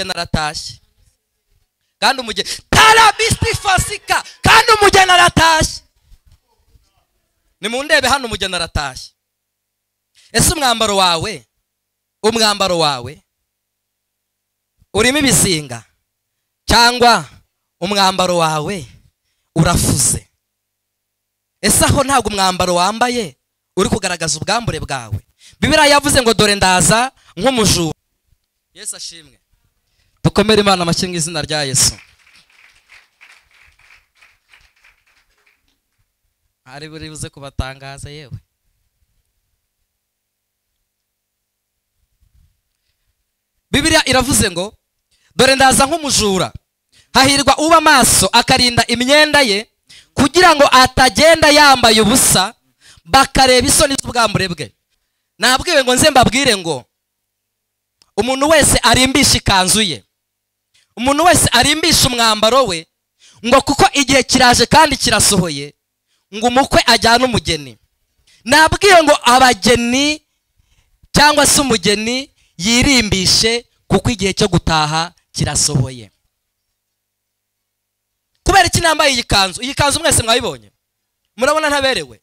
Aratashye kandi umugeni tarabistifasika, kandi umugeni aratashye. Nimundebe hano, umugeni aratashye. Ese umwambaro wawe, umwambaro wawe urimo ibizinga cyangwa umwambaro wawe urafuze? Ese aho ntabwo umwambaro wambaye uri kugaragaza ubwambure bwawe? Bibiliya yavuze ngo dore ndaza nk'umujura. Yesu ashimwe. Dukomere Imana amashyi mu izina rya Yesu. Ari buri buze kubatangaza yewe. Bibiliya iravuze ngo dore ndaza nk'umujura, hahirwa uba maso akarinda imyenda ye, kugira ngo atagenda yambaye ubusa bakareba isoni z'ubwambure bwe. Nabwiwe ngo nze mbabwire ngo umuntu wese arimbisha ikanzu ye, umuntu wese arimbisha umwambaro we, ngo kuko igihe kiraje kandi kirasohoye ngo umukwe ajyane umugeni. Nabwiwe ngo abageni cyangwa se umugeni yirimbishe kuko igihe cyo gutaha kirasohoye. Kubera iki nambaye iyi kanzu? Iyi kanzu mwese mwayibonye, murabona ntaberewe?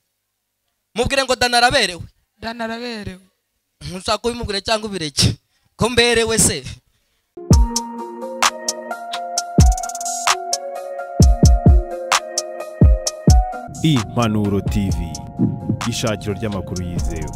Mubwire ngo Dana araberewe. Dana araberewe. Nshaka kubimubwira cyangwa ubireke ko mberewe se? Impanuro TV, ishakiro ry'amakuru yizewe.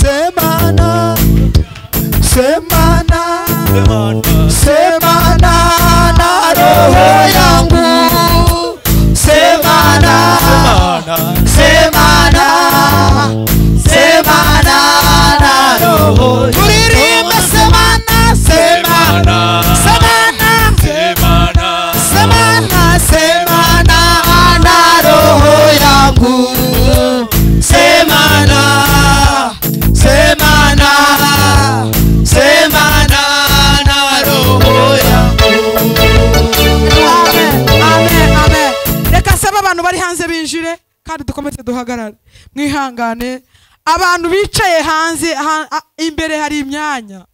Semana, semana, semana na roho yangu. Semana, semana, semana na roho. Turirimba semana, semana, semana, semana, semana na roho yangu. Semana, semana, semana na roho yangu. Amen, amen, amen. Reka saba abantu bari hanze binjire kandi dukomeze duhagarare. Mwihangane, abantu bicaye hanze, imbere hari imyanya.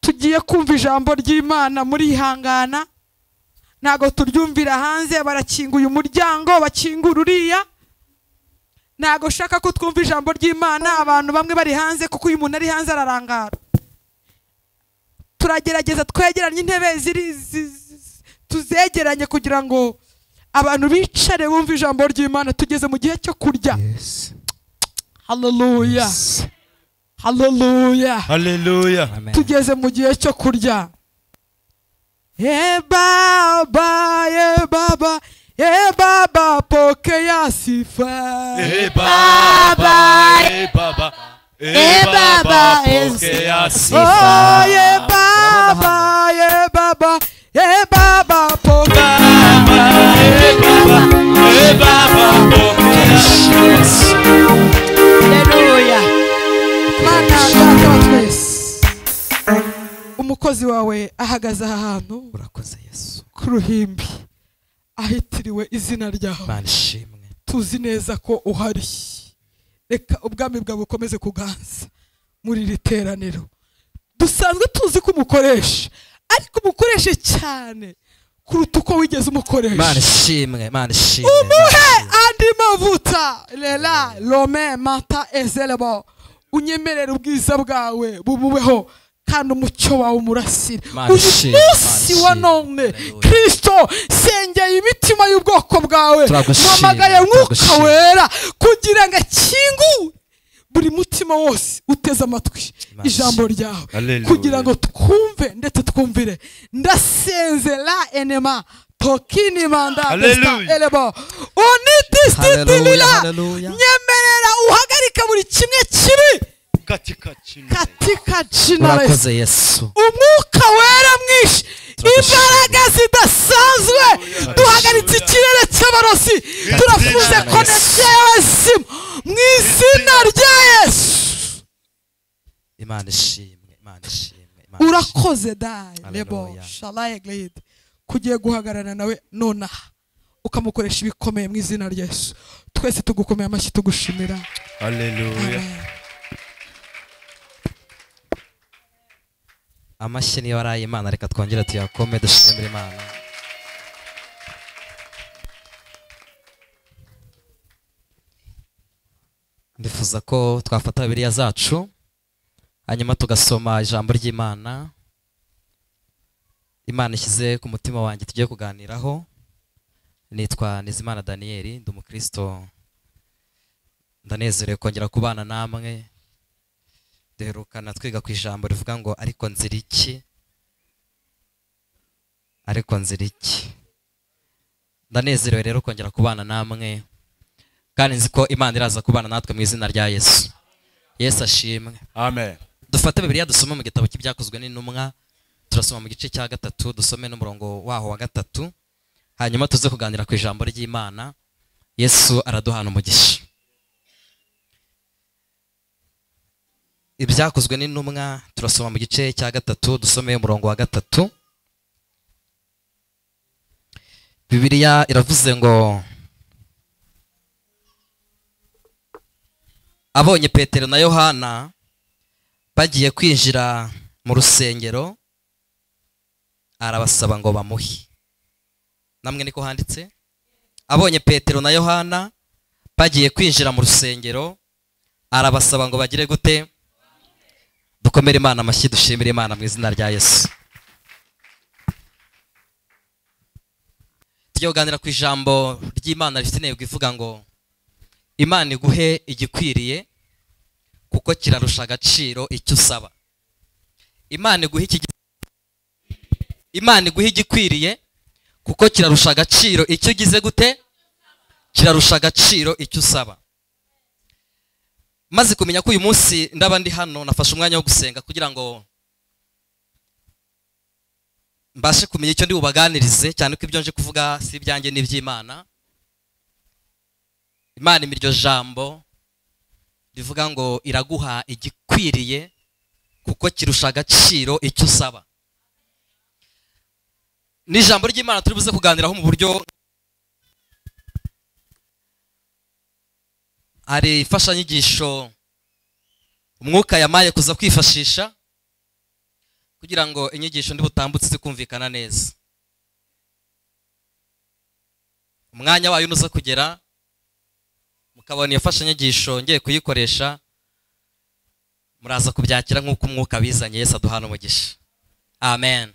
Tugiye kumva ijambo ry'Imana, murihangana. Ntago turyumvira hanze, barakinguye umuryango, bakingura uriya. Ntago shaka ko twumva ijambo ry'Imana abantu bamwe bari hanze, kuko uyu muntu ari hanze ararangara. Turagerageza twegeranye intebe ziri tuzegeranye kugira ngo abantu bicare bumve ijambo ry'Imana. Tugeze mu gihe cyo kurya. Hallelujah. Hallelujah. Hallelujah. Tugeze mu gihe cyo kurya. E baba, e baba, e baba, pokea sifa. E baba, e baba, e baba, pokea sifa. Oh, e baba, e baba, e baba, pokea. E baba, e baba, pokea sifa. Hallelujah. Mana data wa twese, umukozi wawe ahagaze aha hantu. Urakoze Yesu. Ku ruhimbi ahitiriwe izina ryawe. Mana ishimwe. Tuzi neza ko uhari. Reka ubwami bwawe bukomeze kuganza muri iri teraniro. Dusanzwe tuzi ko umukoresha, ariko umukoreshe cyane kuruta uko wigeze umukoresha. Mana ishimwe, Mana ishimwe. Umuhe andi mavuta lela lome mata ezelebo. Unyemerere ubwiza bwawe bumubeho kandi umucyo wawe umurasire. Uyu munsi wa none Kristo, sengeye imitima y'ubwoko bwawe, mpamagaye Mwuka Wera kugira ngo akingure buri mutima wose uteze amatwi ijambo ryawe, kugira ngo twumve ndetse twumvire. Ndasenze la enema Tokini manda elebo onitistitilila nyemerera uhagarika buri kimwe kibi katika jina la Yesu. Umwuka wera mwinshi, imbaraga zidasanzwe, duhagaritse ikirere cy'abarozi, turafuze connection y'abazimu mu izina rya Yesu. Imana ishimwe, Imana ishimwe. Urakoze dai lebo shalaye glade kugiye guhagararana nawe nonaha ukamukoresha ibikomeye mu izina rya Yesu. Twese tugukomeye amashyi tugushimira. Haleluya. Amashyi niyo araye Imana, reka twongere tuyakome dushimire Imana. Ndifuza ko twafata Bibiliya zacu hanyuma tugasoma ijambo ry'Imana. Imana ishyize ku mutima wanjye tugiye kuganiraho. Nitwa Nizimana Daniel, ndi umukristo, ndanezerewe kongera kubana namwe. Duherukana twiga ku ijambo rivuga ngo ariko nzira iki, ariko nzira iki. Ndanezerewe rero kongera kubana namwe, kandi nzi ko Imana iraza kubana natwe mu izina rya Yesu. Yesu ashimwe. Amen. Dufate Bibiliya dusome mu gitabo cy'ibyakozwe n'intumwa, turasoma mu gice cya 3, dusome n'umurongo waho wa 3, hanyuma tuze kuganira ku ijambo ry'Imana. Yesu araduhana umugisha. Ibyakozwe n'intumwa turasoma mu gice cya 3, dusome umurongo wa 3. Bibiliya iravuze ngo abonye Petero na Yohana bagiye kwinjira mu rusengero, arabasaba ngo bamuhe. Namwe niko handitse? Abonye Petero na Yohana bagiye kwinjira mu rusengero, arabasaba ngo bagire gute? Dukomere Imana amashyi, dushimire Imana mu izina rya Yesu. Tugiye kuganira ku ijambo ry'Imana rifite intego ivuga ngo Imana iguhe igikwiriye kuko kirarusha agaciro icyo usaba. Imana iguhe igikwiriye kuko kirarusha agaciro icyo ugize gute? Kirarusha agaciro icyo usaba. Maze kumenya ko uyu munsi ndaba ndi hano, nafashe umwanya wo gusenga kugira ngo mbashe kumenya icyo ndi bubaganirize, cyane ko ibyo nje kuvuga si ibyanjye n'iby'Imana. Imana imiryo jambo rivuga ngo iraguha igikwiriye kuko kirusha agaciro icyo usaba. Ni ijambo ry'Imana turi buze kuganiraho mu buryo hari imfashanyigisho umwuka yamaye kuza kwifashisha kugira ngo inyigisho ndi butambutse zikumvikana neza. Umwanya wayo unuza kugera mukabona iyo mfashanyigisho ngiye kuyikoresha, muraza kubyakira nk'uko umwuka bizanye. Yesu aduhana umugisha. Amen.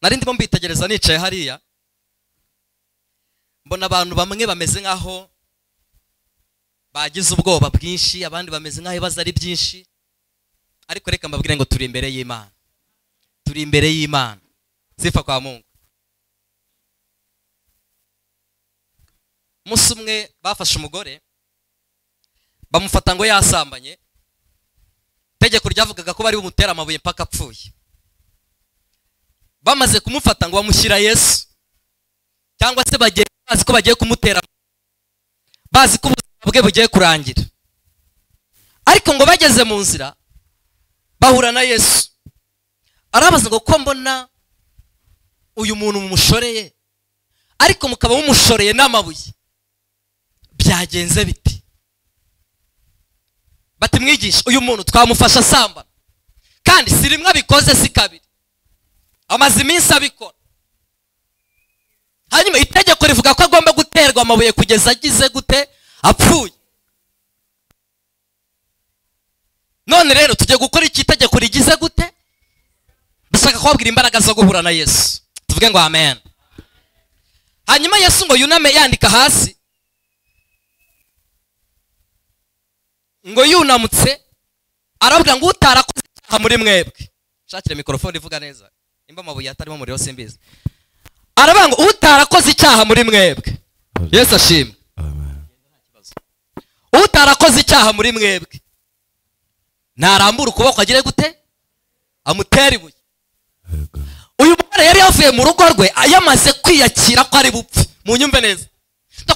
Nari ndimo mbitegereza nicaye hariya, mbona abantu bamwe bameze nkaho bagize ubwoba bwinshi, abandi bameze nkaho ibibazo ari byinshi. Ariko reka mbabwire ngo turi imbere y'Imana, turi imbere y'Imana. Sifa kwa Mungu. Umunsi umwe bafashe umugore bamufata ngo yasambanye. Itegeko ryavugaga ko bari bumutera amabuye mpaka apfuye. Bamaze kumufata ngo bamushyira Yesu, cyangwa se bagiye bazi ko bagiye kumutera, bazi ko ubuzima bwe bugiye kurangira. Ariko ngo bageze mu nzira bahura na Yesu, arabaza ngo ko mbona uyu muntu mumushoreye, ariko mukaba mumushoreye n'amabuye, byagenze biti? Bati mwigisha, uyu muntu twamufasha asambana, kandi si rimwe abikoze, si kabiri, amaze iminsi abikora. Hanyuma itegeko rivuga ko agomba guterwa amabuye kugeza agize gute? Apfuye. None rero tujye gukora iki itegeko rigize gute? Dushaka kubabwira imbaraga zo guhura na Yesu. Tuvuge ngo amen. Hanyuma Yesu ngo yuname yandika hasi, ngo yunamutse arabwira ngo utarakoze icyaha muri mwebwe. Shakira mikrofone ivuga neza. Imba amabuye atarimo umuriro simbizi. Aravuga ngo utarakoze icyaha muri mwebwe. Yesu ashimwe. Amen. Utarakoze icyaha muri mwebwe narambura ukuboko agire gute? Amutera ibuye. Uyu mugore yari yavuye mu rugo rwe yamaze kwiyakira ko ari bupfe. Munyumve neza.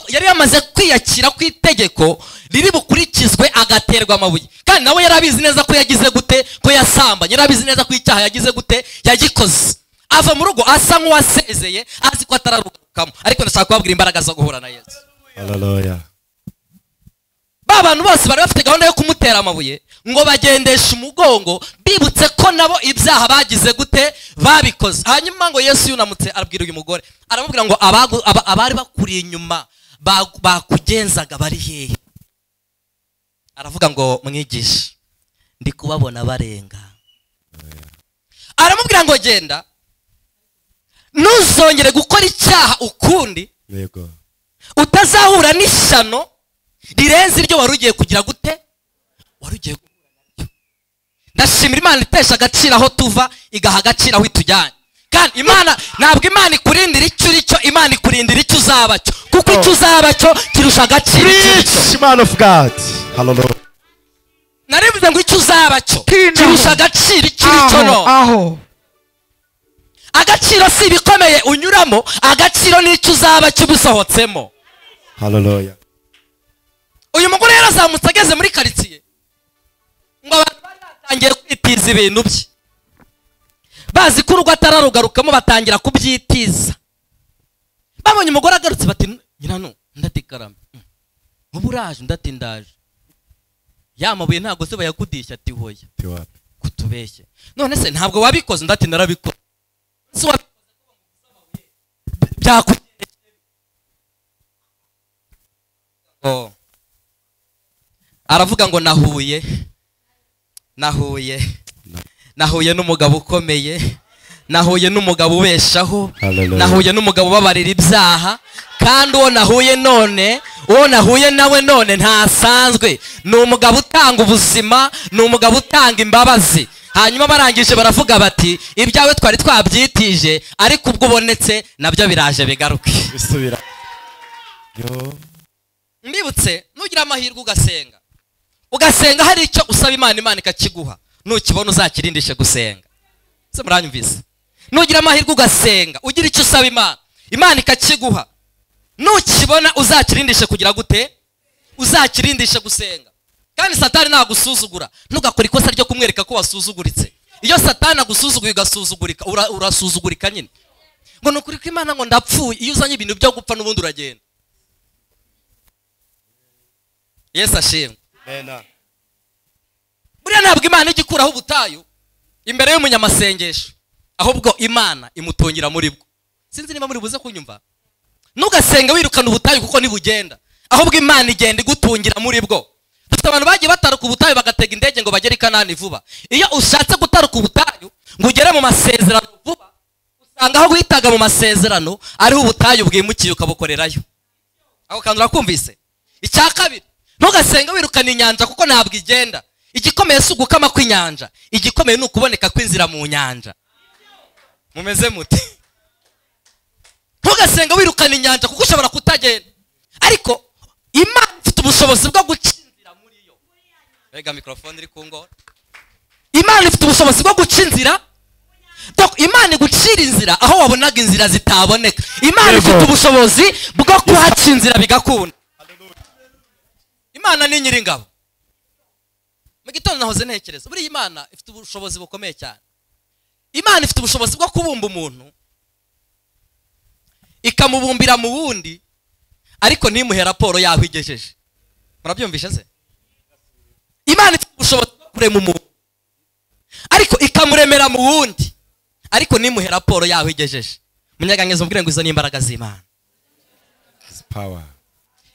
Yari yamaze kwiyakira ku itegeko riri bukurikizwe agaterwa amabuye. Kandi nawe yarabizi neza ko yagize gute, ko yasambanye, yarabizi neza ko icyaha yagize gute, yagikoze. Ava mu rugo asa nk'uwasezeye, azi ko atararukamo. Ariko ndashaka kubabwira imbaraga zo guhura na Yesu. Haleluya. Ba bantu bose bari bafite gahunda yo kumutera amabuye ngo bagendeshe umugongo, bibutse ko nabo ibyaha bagize gute, babikoze. Hanyuma ngo Yesu yunamutse arabwira uyu mugore, aramubwira ngo abari bakuriye inyuma bakugenzaga bari hehe? Aravuga ngo mwigishe, ndi kubabona barenga. Aramubwira ngo genda, ntuzongere gukora icyaha ukundi, yego, utazahura n'ishyano rirenze iryo wari ugiye kugira gute, wari ugiye guhura naryo. Ndashimira Imana itesha agaciro aho tuva, igaha agaciro aho itujyanye. Kandi Imana ntabwo Imana ikurindira icyo uri cyo, Imana ikurindira icyo uzaba cyo, kuko icyo uzaba cyo kirusha agaciro icyo uri cyo. Man of God. Hallelujah. Narivuze ngo icyo uzaba cyo kirusha agaciro icyo uri cyo. No aho agaciro si ibikomeye unyuramo, agaciro ni icyo uzaba cyo ubisohotsemo. Hallelujah. Uyu mugore yarazamutse ageze muri quartier, ngo abantu bari batangiye kwitiza ibintu bye, bazi ko urugo atararugarukamo, batangira kubyitiza. Babonye umugore agarutse bati nyirano ndati karame, ubu uraje? Ndati ndaje. Ya mabuye ntabwo se bayakudisha? Ati hoya, kutubeshye. None se ntabwo wabikoze? Ndati narabikoze. Se byakugendekeye? Oh. Aravuga ngo nahuye n'umugabo ukomeye, nahuye n'umugabo ubeshaho, nahuye n'umugabo ubabarira ibyaha. Kandi uwo nahuye none, uwo nahuye nawe none ntasanzwe. Ni umugabo utanga ubuzima, ni umugabo utanga imbabazi. Hanyuma barangije baravuga bati ibyawe twari twabyitije, ariko ubwo ubonetse nabyo biraje bigaruke. Bisubira. Yo. Mbibutse, nugira amahirwe ugasenga, ugasenga hari icyo usaba Imana, Imana ikakiguha, nukibona uzakirindishe gusenga. Se muranyumvise? Nugira amahirwe ugasenga ugira icyo usaba Imana, Imana ikakiguha, nukibona uzakirindishe kugira gute? Uzakirindishe gusenga. Kandi Satani nagusuzugura, ntugakora ikosa ryo kumwereka ko wasuzuguritse. Iyo Satani agusuzuguye ugasuzugurika, urasuzugurika nyine. Ngo nukuri ko Imana ngo ndapfuye, iyo uzanye ibintu byo gupfa n'ubundi uragenda. Yesu ashimwe. Amen. Buriya ntabwo Imana igikuraho ubutayu imbere y'umunyamasengesho, ahubwo Imana imutungira muri bwo. Sinzi niba muri buze kunyumva. Ntugasenga wirukana ubutayu kuko nibugenda, ahubwo Imana igenda igutungira muri bwo. Dufite abantu bagiye bataruka ubutayu bagatega indege ngo bagere i Kanani vuba. Iyo ushatse gutaruka ubutayu ngo ugere mu masezerano vuba, usanga aho guhitaga mu masezerano ariho ubutayu bwimukiye ukabukorerayo. Aho kandi urakumvise. Icya kabiri, ntugasenga wirukana inyanja kuko ntabwo igenda. Igikomeye si ugukama kw'inyanja, igikomeye ni ukuboneka kw'inzira mu nyanja. Mumeze mute? Ntugasenga wirukana inyanja kuko ushobora kutagenda, ariko Imana ifite ubushobozi bwo guca inzira muri yo. Mbega mikrofone iri kungora. Imana ifite ubushobozi bwo guca inzira. Imana igucira inzira aho wabonaga inzira zitaboneka. Imana ifite ubushobozi bwo kuhaca inzira bigakunda. Imana ni nyiringabo. Mu gitondo nahoze ntekereza, buriya Imana ifite ubushobozi bukomeye cyane. Imana ifite ubushobozi bwo kubumba umuntu, ikamubumbira mu wundi, ariko ntimuhe raporo yaho igejeje. Murabyumvishe se? Imana ifite ubushobozi bwo kurema umuntu, ariko ikamuremera mu wundi, ariko ntimuhe raporo yaho igejeje. Munyaganyezo mubwire ngo izo ni imbaraga z'Imana. Power.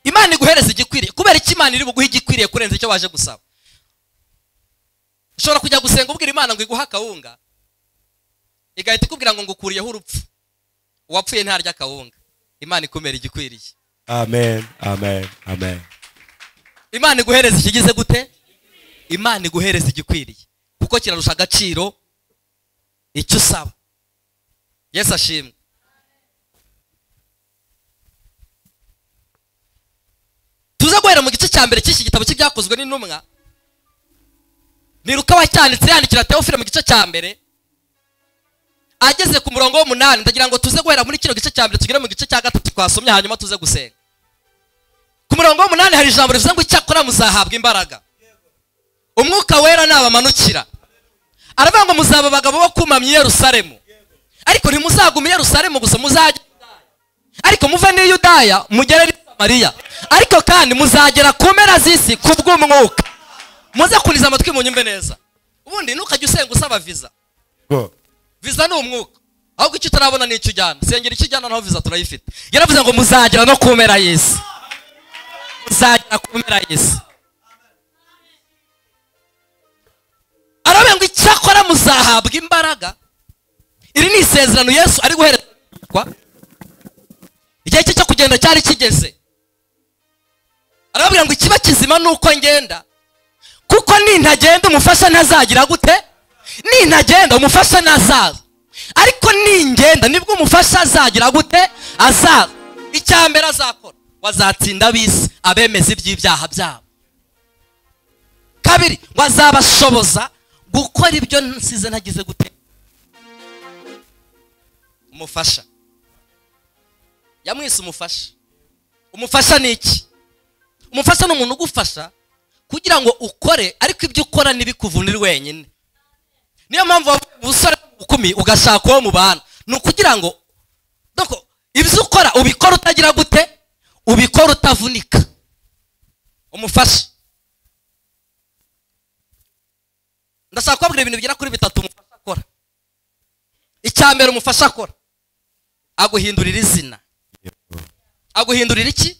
Imana iguhereza igikwiriye. Kubera iki Imana iri buguhe igikwiriye kurenza icyo waje gusaba? Ushobora kujya gusenga ubwira Imana ngo iguhe akawunga, igahita ikubwira ngo ngukuriyeho urupfu. Uwapfuye ntarya akawunga. Imana ikumera igikwiriye. Amen, amen, amen. Imana iguhereza ikigize gute? Imana iguhereza igikwiriye, kuko kirarusha agaciro Icyo usaba. Yesu ashimwe. Tuza guhera mu gice cya mbere cy'iki gitabo cy'ibyakozwe n'intumwa. Ni Luka wacyanditse yandikira Teofile mu gice cya mbere, ageze ku murongo w'8. Ndagira ngo tuze guhera muri kino gice cya mbere tugere mu gice cya 3 twasomye, hanyuma tuze gusenga. Ku murongo w'8 hari ijambo rivuze ngo icyakora muzahabwa imbaraga, umwuka wera nabamanukira. Aravuga ngo muzaba abagabo bo kumamya i Yerusalemu, ariko ntimuzaguma i Yerusalemu gusa, muzajya ariko muve n'i Yudaya mugere i Samariya, ariko kandi muzagera ku mpera z'isi kubw'umwuka. Muze kuniza amatwi munyumve neza. Ubundi ntukajya usenga usaba visa. Visa ni umwuka, ahubwo icyo utarabona ni icyo ujyana. Sengera icyo ujyana, naho visa turayifite. Yaravuze ngo muzagera no ku mpera y'isi, muzagera ku mpera y'isi. Aravuga ngo icyakora muzahabwa imbaraga. Iri ni isezerano Yesu ari guherezwa. Igihe cye cyo kugenda cyari kigeze. Arababwira ngo ikiba kizima nuko ngenda, kuko nintagenda umufasha ntazagira gute? Nintagenda umufasha ntazaza, ariko ningenda nibwo umufasha azagira gute? Azaza. Icya mbere azakora, wazatsinda ab'isi abemeza iby'ibyaha byabo. Kabiri, wazabashoboza gukora ibyo nsize ntagize gute? Umufasha yamwise umufasha. Umufasha ni iki? Umufasha ni umuntu ugufasha kugira ngo ukore, ariko ibyo ukora ntibikuvunire wenyine. Niyo mpamvu ubusore bukumi ugashaka uwo mubana, ni ukugira ngo doko ibyo ukora ubikora utagira gute? Ubikora utavunika. Umufasha. Ndashaka kubabwira ibintu bigera kuri 3 umufasha akora. Icya mbere umufasha akora, aguhindurira izina. Aguhindurira iki?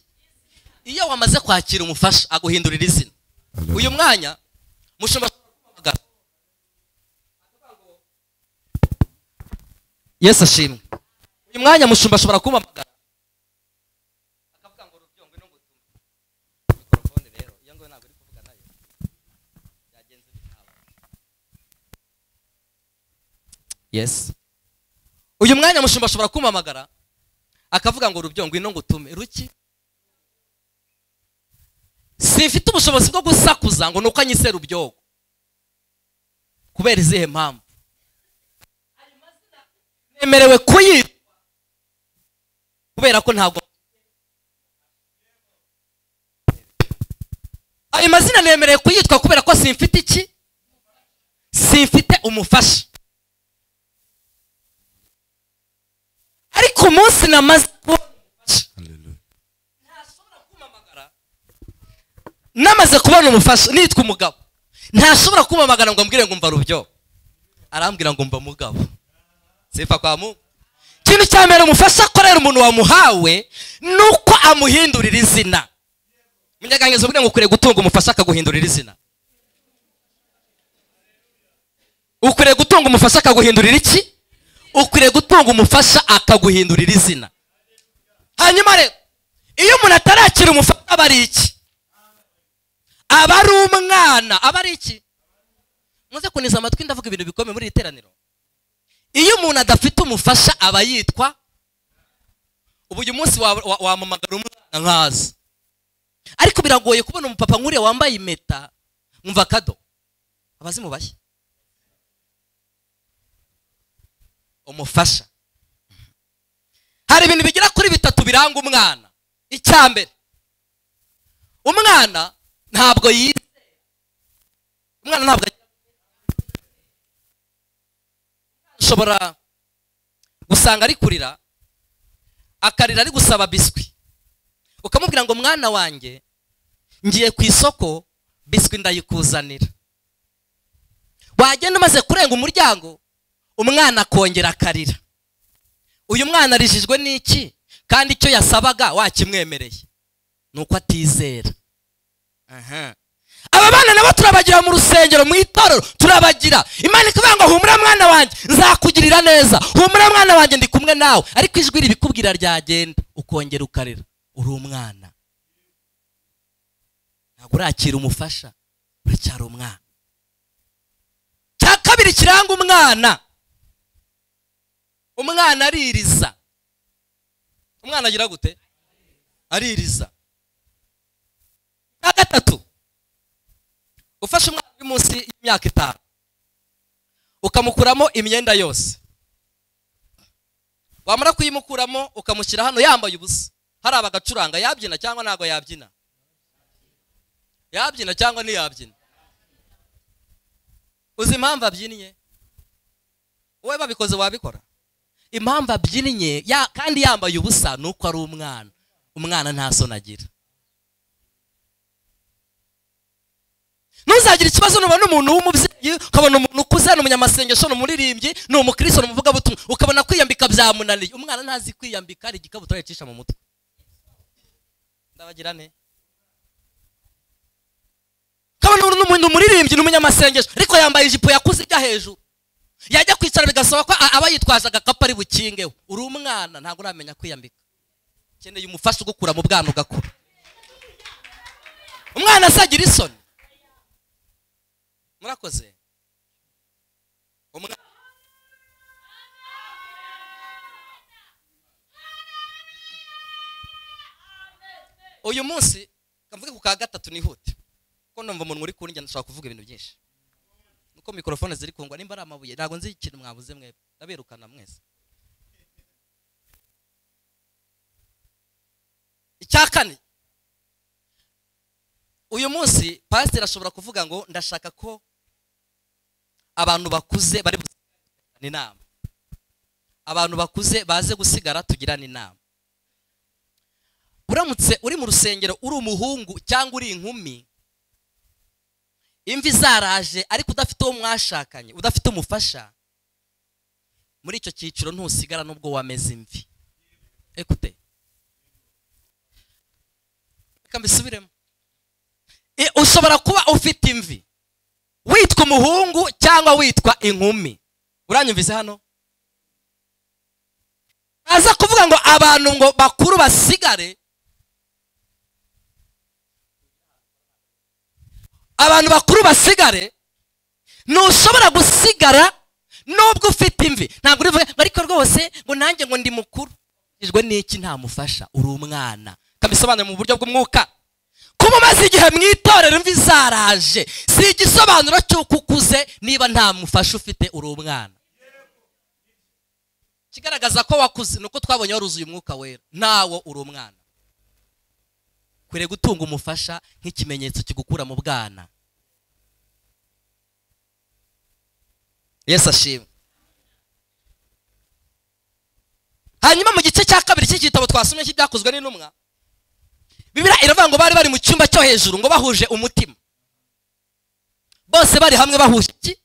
Iyo wamaze kwakira umufasha aguhindurira izina. Uyu mwanya mushumba Yesu ashimwe. Uyu mwanya mushumba ashobora kumpamagara akavuga ngo Rubyo ngwino ngutume. Mikrofone rero iyo ngo ntabwo uri kuvuga nayo byagenze bitaba. Yes. Uyu mwanya mushumba ashobora kumpamagara akavuga ngo Rubyo ngwino ngutume. Ruki? Simfite ubushobozi bwo gusakuza ngo nuko anyise Rubyogo. Kubera izihe mpamvu? Nemerewe kuyitwa kubera ko ntabwo ayo mazina nemerewe kuyitwa kubera ko simfite iki? Simfite umufasha. Ariko umunsi namaze ntashobora kumpamagara, namaze kubona umufasha nitwa umugabo, ntashobora kumpamagara ngo ambwire ngo mva Rubyo. Arambwira ngo mva mugabo. Sifa kwa Mungu. Ikintu cya mbere umufasha akorera umuntu wamuhawe nuko amuhindurira izina. Munyagangezo ubwira ngo ukwiriye gutunga umufasha akaguhindurira izina. Ukwiriye gutunga umufasha akaguhindurira iki? Ukwiriye gutunga umufasha akaguhindurira izina. Hanyuma rero iyo umuntu atarakira umufasha aba ari iki? Aba ari umwana. Aba ari iki? Muze kuniza amatwi, ndavuga ibintu bikomeye muri iri teraniro. Iyo umuntu adafite umufasha aba yitwa. Ubu uyu munsi wamamagara umwana nkaza, ariko biragoye kubona umupapa nkuriya wambaye impeta mwumva kado abazimu bashya. Umufasha. Hari ibintu bigera kuri 3 biranga umwana. Icya mbere, umwana ntabwo yizera. Umwana ntabwo ushobora gusanga ari kurira, akarira ari gusaba biswi, ukamubwira ngo mwana wanjye ngiye ku isoko, biswi ndayikuzanira. Wagenda umaze kurenga umuryango, umwana akongera akarira. Uyu mwana arijijwe n'iki? Kandi icyo yasabaga wakimwemereye, nuko atizera. Aba bana nabo turabagira mu rusengero, mu itorero turabagira. Imana ikavuga ngo humura mwana wanjye nzakugirira neza, humura mwana wanjye ndi kumwe nawe. Ariko ijwi ribikubwira ryagenda ukongera ukarira. Uri umwana, ntabwo urakira umufasha, uracyari umwana. Cya kabiri kiranga umwana, Umwana aririza. Umwana agira gute? Aririza. Icya gatatu, ufashe umwana uri munsi y'imyaka 5 ukamukuramo imyenda yose, wamara kuyimukuramo ukamushyira hano yambaye ubusa, hari abagacuranga, yabyina cyangwa ntago yabyina? Yabyina cyangwa ntiyabyina? Uzi impamvu abyinnye? Wowe babikoze wabikora? Impamvu abyinnye kandi yambaye ubusa nuko ari umwana. Umwana nta soni agira. Ntuzagira ikibazo nubona umuntu w'umubyeyi, ukabona umuntu ukuze, ni umunyamasengesho, ni umuririmbyi, ni umukristo, ni umuvugabutumwa, ukabona kwiyambika byamunaniye. Umwana ntazi kwiyambika, hari igikabutura yicisha mu mutwe. Ndabagira ne? Ukabona umuntu umuririmbyi, ni umunyamasengesho, ariko yambaye ijipo yakuze ijya hejuru, yajya kwicara bigasaba ko aba yitwaje agakapu ari bukingeho. Uri umwana ntabwo uramenya kwiyambika, ukeneye umufasha ugukura mu bwana ugakura. Umwana asagira isoni. Murakoze. Uyu munsi kamvuge ku ka gatatu nihute, kuko ndumva umuntu uri kundya ndashaka kuvuga ibintu byinshi. Nuko mikrofone ziri kungwa nimba ari amabuye, ntago nzi ikintu mwabuze mwe, ndaberukana mwese. Icya kane, uyu munsi pastor ashobora kuvuga ngo ndashaka ko abantu bakuze bari busigane inama, abantu bakuze baze gusigara tugirane inama. Uramutse uri mu rusengero uri umuhungu cyangwa uri inkumi, imvi zaraje ariko udafite uwo mwashakanye, udafite umufasha, muri icyo cyiciro ntusigara nubwo wameze imvi. Ekute, reka mbisubiremo. Ushobora kuba ufite imvi, witwa umuhungu cyangwa witwa inkumi. Uranyumvise hano? Aza kuvuga ngo abantu ngo bakuru basigare, abantu bakuru basigare. Ntushobora gusigara nubwo ufite imvi. Ntabwo urivuga ariko rwose ngo nanjye ngo ndi mukuru. Ijwe n'iki ntamufasha, uri umwana. Kabisobanura mu buryo bw'umwuka. Kuba umaze igihe mu itorero imvi zaraje si igisobanuro cy'uko ukuze. Niba nta mufasha ufite, uri umwana. Kigaragaza ko wakuze nuko twabonye waruzuye umwuka wera, nawo uri umwana. Kwiriye gutunga umufasha nk'ikimenyetso kigukura mu bwana. Yesu ashimwe. Hanyuma mu gice cya kabiri cy'igitabo twasomye cy'ibyakozwe n'intumwa, Bibiliya iravuga ngo bari bari mu cyumba cyo hejuru ngo bahuje umutima. Bose bari hamwe bahuje iki?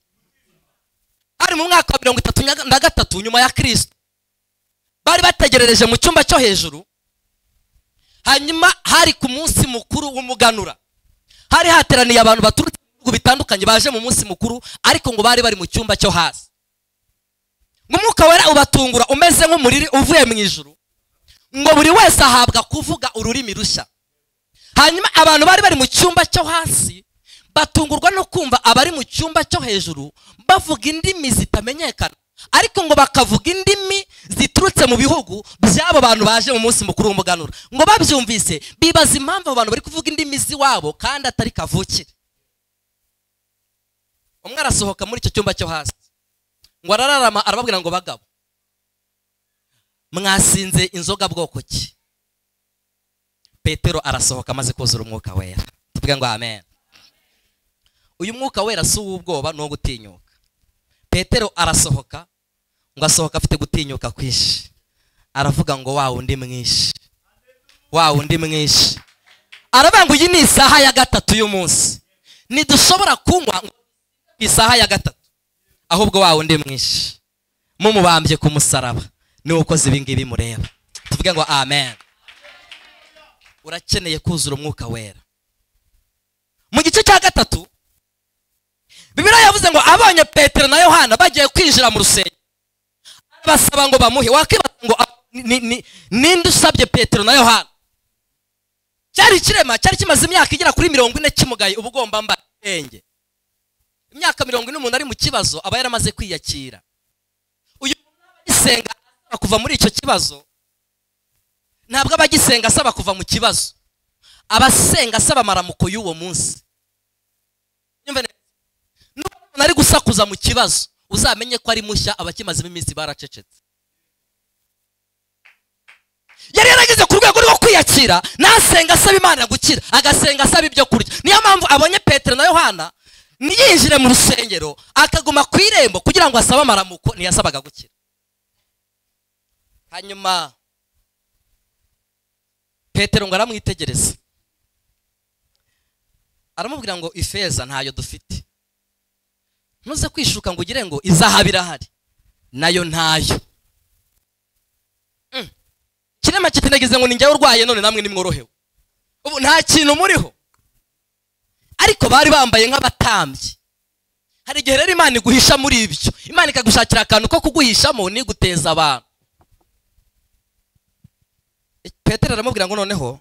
Ari mu mwaka wa 33 nyuma ya Kristo. Bari bategerereje mu cyumba cyo hejuru. Hanyuma hari ku munsi mukuru w'umuganura. Hari hateraniye abantu baturutse mu bihugu bitandukanye baje mu munsi mukuru, ariko ngo bari bari mu cyumba cyo hasi. Umwuka wera ubatungura umeze nk'umuriri uvuye mu ijuru, ngo buri wese ahabwa kuvuga ururimi rushya. Hanyuma abantu bari bari mu cyumba cyo hasi batungurwa no kumva abari mu cyumba cyo hejuru bavuga indimi zitamenyekana, ariko ngo bakavuga indimi ziturutse mu bihugu by'abo bantu baje mu munsi mukuru w'umuganura. Ngo babyumvise bibaza impamvu abantu bari kuvuga indimi z'iwabo kandi atari kavukire. Umwe arasohoka muri icyo cyumba cyo hasi ngo arararama, arababwira ngo bagabo, mwasinze inzoga bwoko ki? Petero arasohoka amaze kuzura umwuka wera. Tuvuge ngo amen. Uyu mwuka wera si uw'ubwoba no gutinyuka. Petero arasohoka, ngo asohoka afite gutinyuka kwinshi. Aravuga ngo wa wundi mwinshi, wa wundi mwinshi. Aravuga ngo iyi ni isaha ya gatatu y'umunsi, ntidushobora kunywa isaha ya gatatu, ahubwo wa wundi mwinshi mumubambye ku musaraba niwe ukoze ibi ngibi mureba. Tuvuge ngo amen. Urakeneye kuzura umwuka wera. Mu gice cya gatatu Bibiliya yavuze ngo abonye Petero na Yohana bagiye kwinjira mu rusengero, arabasaba ngo bamuhe. Wakibaza ngo ninde usabye Petero na Yohana? Cyari ikirema cyari kimaze imyaka igera kuri 40 kimugaye ubugomba mbenge. Imyaka 40 umuntu ari mu kibazo aba yaramaze kwiyakira. Uyu isenga Kuva muri icyo kibazo, ntabwo abagisenga asaba kuva mu kibazo, abasenga asaba amaramuko y'uwo munsi. Nubona ari gusakuza mu kibazo, uzamenye ko ari mushya, abakimazemo iminsi baracecetse. Yari yarageze ku rwego rwo kwiyakira, nasenga asaba Imana gukira, agasenga asaba ibyo kurya. Niyo mpamvu abonye Petero na Yohana ntiyinjire mu rusengero, akaguma ku irembo kugira ngo asabe amaramuko, ntiyasabaga gukira. Hanyuma Petero ngo aramwitegereza, aramubwira ngo ifeza ntayo dufite, ntuze kwishuka ngo ugire ngo izahabu irahari, nayo ntayo. Kirema kitinagize ngo ninjye urwaye none namwe nimworohewe, ubu nta kintu muriho. Ariko bari bambaye nk'abatambyi. Hari igihe rero Imana iguhisha muri ibyo, Imana ikagushakira akantu ko kuguhishamo niguteza abantu. Petero aramubwira ngo noneho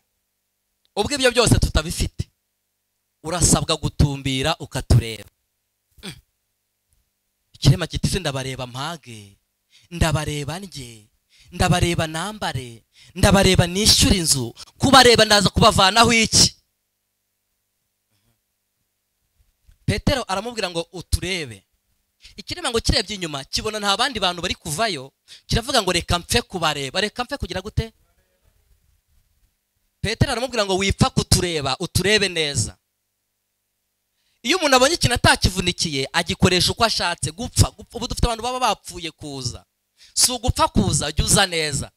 ubwo ibyo byose tutabifite, urasabwa gutumbira ukatureba. Ikirema kiti ndabareba mpage, ndabareba ndye, ndabareba nambare, ndabareba nishyura inzu, kubareba ndaza kubavanaho iki? Petero aramubwira ngo uturebe. Ikirema ngo kirebye inyuma kibona nta bandi bantu bari kuvayo, kiravuga ngo reka mpfe kubareba, reka mpfe kugira gute? Petero aramubwira ngo wipfa kutureba, uturebe neza. Iyo umuntu abonye ikintu atakivunikiye agikoresha uko ashatse. Gupfa, ubu dufite abantu baba bapfuye kuza, si ugupfa kuza, jya uza neza.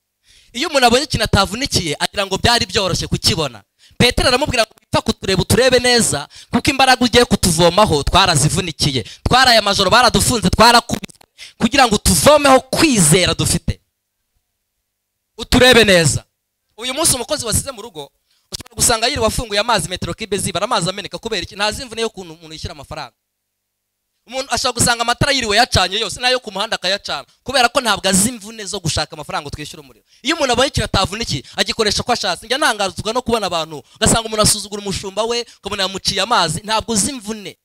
Iyo umuntu abonye ikintu atavunikiye agira ngo byari byoroshye kukibona. Petero aramubwira ngo wipfa kutureba, uturebe neza, kuko imbaraga ugiye kutuvomaho twarazivunikiye, twaraye amajoro baradufunze, twarakubiswe kugira ngo tuvomeho kwizera dufite. Uturebe neza. Uyu munsi umukozi wasize mu rugo ushobora gusanga yiri wafunguye amazi metero kibe zibara, amazi ameneka kubera iki? Ntazi imvune yo kuntu umuntu yishyira amafaranga. Umuntu ashobora gusanga amatara yiriwe yacanye yose nayo ku muhanda akayacana, kubera ko ntabwo azi imvune zo gushaka amafaranga twishyura umuriro. Iyo umuntu abonye ikintu atavunikiye agikoresha ko ashatse. Njya ntangazwa no kubona abantu ugasanga umuntu asuzugura umushumba we, ukabona yamuciye amazi, ntabwo uzi imvune.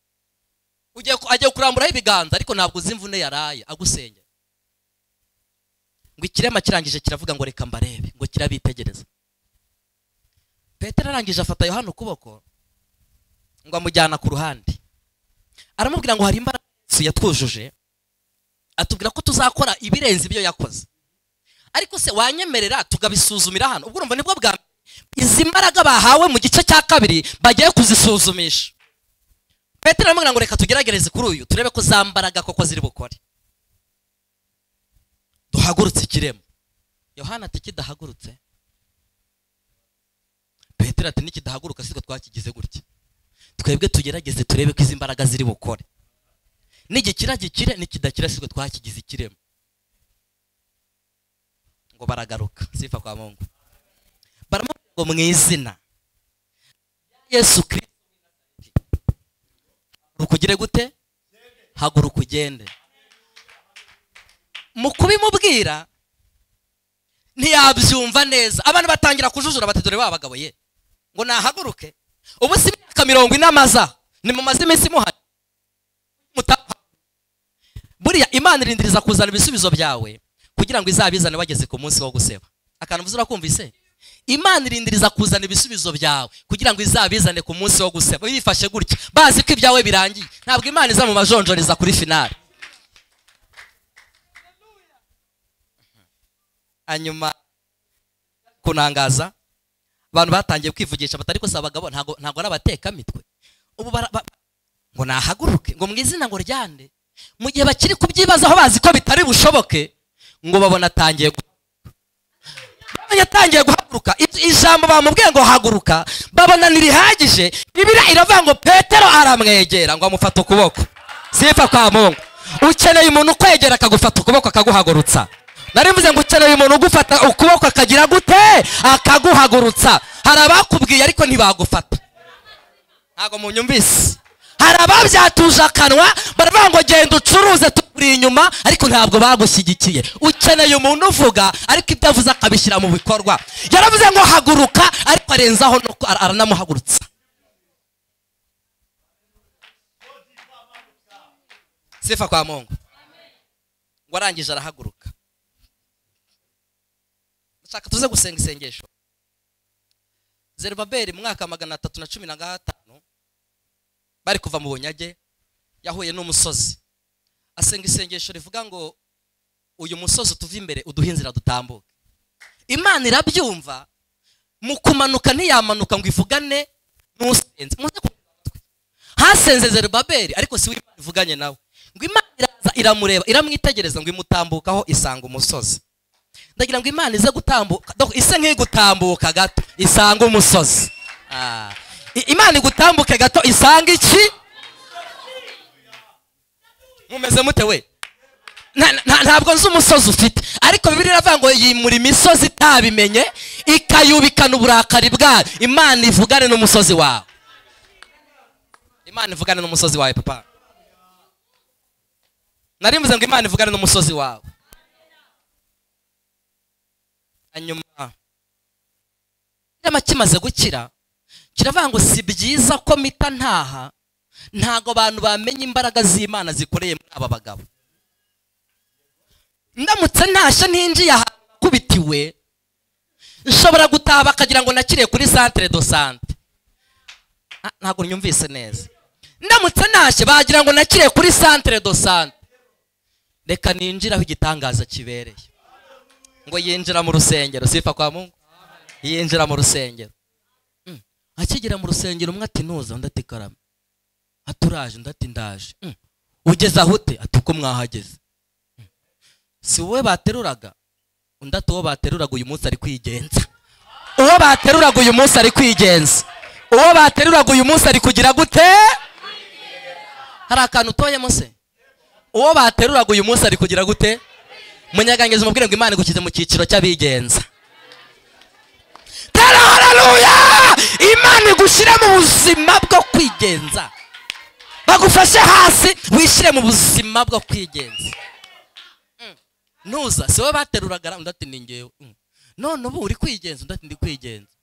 Ugiye agiye kuramburaho ibiganza ariko ntabwo uzi imvune yaraye agusengera. Ngo ikirema kirangije kiravuga ngo reka mbarebe, ngo kirabitegereza. Petero arangije afata Yohana ukuboko ngo amujyana ku ruhande, aramubwira ngo hari imbaraga yatwujuje, atubwira ko tuzakora ibirenze ibyo yakoze, ariko se wanyemerera tukabisuzumira hano? Ubwo urumva nibwo bwa izi mbaraga bahawe mu gice cya kabiri bagiye kuzisuzumisha. Petero aramubwira ngo reka tugeragereze kuri uyu, turebe ko za mbaraga koko ziri bukore. Duhagurutse ikirema. Yohana ati kidahagurutse. Petero ati nikidahaguruka siko twakigize gutya, twebwe tugerageze turebe ko izi mbaraga ziri bukore, nigikira gikire, nikidakira siko twakigize ikirema. Ngo baragaruka sifa kwa Mungu, baramubwira ngo mu izina Yesu Kristo rukugire gute? Haguruka ugende. Mu kubimubwira ntiyabyumva neza, abantu batangira kujujura bati dore babagabo ye ngo nahaguruke. Ubu si imyaka 40 amaza ni mumaze iminsi muhari. Buriya Imana irindiriza kuzana ibisubizo byawe kugira ngo izabizane bageze ku munsi wo guseba. Akantu mvuze urakumvise? Imana irindiriza kuzana ibisubizo byawe kugira ngo izabizane ku munsi wo guseba. Bifashe gutya bazi ko ibyawe birangiye, ntabwo Imana iza mu majonjoriza kuri finale. Hanyuma kunangaza abantu batangiye kwivugisha batari ko abagabo ntago ari abatekamitwe, ubu ngo nahaguruke ngo mu izina ngo ryande. Mu gihe bakiri kubyibazaho bazi ko bitari bushoboke, ngo babona atangiye guhaguruka. Ijambo bamubwiye ngo haguruka babona ntirihagije. Bibiliya iravuga ngo Petero aramwegera ngo amufata ukuboko. Sifa kwa Mungu. Ukeneye umuntu ukwegera akagufata ukuboko akaguhagurutsa. Nari mvuze ngo ukeneye umuntu ugufata ukuboko akagira gute? Akaguhagurutsa. Hari abakubwiye ariko ntibagufata. Ntago munyumvise. Hari ababyatuje akanwa baravuga ngo genda ucuruze turi inyuma, ariko ntabwo bagushyigikiye. Ukeneye umuntu uvuga ariko ibyo avuze akabishyira mu bikorwa. Yaravuze ngo haguruka, ariko arenzaho no aranamuhagurutsa. Sifa kwa Mungu. Ngo arangije arahaguruka. Shaka tuze gusenga isengesho. Zerubabeli mu mwaka 315 bari kuva mu bunyage, yahuye n'umusozi, asenga isengesho rivuga ngo uyu musozi tuva imbere uduhe inzira dutambuke. Imana irabyumva, mu kumanuka ntiyamanuka ngo ivugane n'usenze. Hasenze Zerubabeli ariko si we Imana ivuganye nawe. Ngo Imana iraza iramureba, iramwitegereza, ngo imutambukaho isanga umusozi. Ndagira ngo Imana ize gutambuka, ise nk'igutambuka gato isanga umusozi. Imana igutambuke gato isanga iki? Mumeze mute we? Ntabwo nzi umusozi ufite, ariko Bibiliya iravuga ngo yimura imisozi itabimenye ikayubikana uburakari bwayo. Imana ivugane n'umusozi wawe. Imana ivugane n'umusozi wawe papa. Nari mvuze ngo Imana ivugane n'umusozi wawe. Hanyuma kimaze gukira kiravuga ngo si byiza ko mita ntaha, ntago abantu bamenye imbaraga z'Imana zikoreye muri aba bagabo. Ndamutse ntashye ntinjiye ahakubitiwe, nshobora gutaha bakagira ngo nakiriye kuri centre de santé. Ntago nyumvise neza. Ndamutse ntashye bagira ngo nakiriye kuri centre de santé. Reka ninjira aho igitangaza kibereye. Ngo yinjira mu rusengero, sifa kwa Mungu. Yinjira mu rusengero. Akigera mu rusengero umwe ati nuza, undi ati karame. Aturaje, undi ati ndaje. Ugeze aho ute? Ati uko mwahageze. Si wowe bateruraga? Undi ati uwo bateruraga uyu munsi ari kwigenza. Uwo bateruraga uyu munsi ari kwigenza. Uwo bateruraga uyu munsi ari kugira gute? Hari akantu utoyemo se? Uwo bateruraga uyu munsi ari kugira gute? Munyagangeze umubwire ngo Imana igukize mu cyiciro cy'abigenza. Tera haleluya! Imana igushyire mu buzima bwo kwigenza. Bagufashe hasi wishyire mu buzima bwo kwigenza. Nuza si wowe bateruraga? Undi ati ni ngewe. None ubu uri kwigenza? Undi ati ndi kwigenza.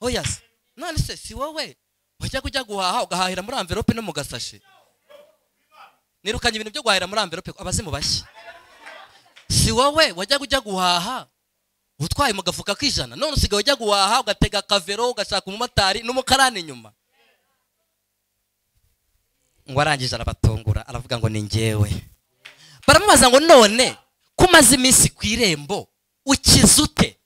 Oya se, none se si wowe wajya kujya guhaha ugahahira muri envelope no mu gasashe? Nirukanye ibintu byo guhahira muri envelope, abazimu bashya. Si wowe wajya kujya guhaha utwaye mu gafuka k'ijana, none usigaye ujya guhaha ugatega akavero ugashaka umumotari n'umukarani inyuma? Ngo arangije arabatungura aravuga ngo ni ngewe. Baramubaza ngo none ko umaze iminsi ku irembo ukize ute?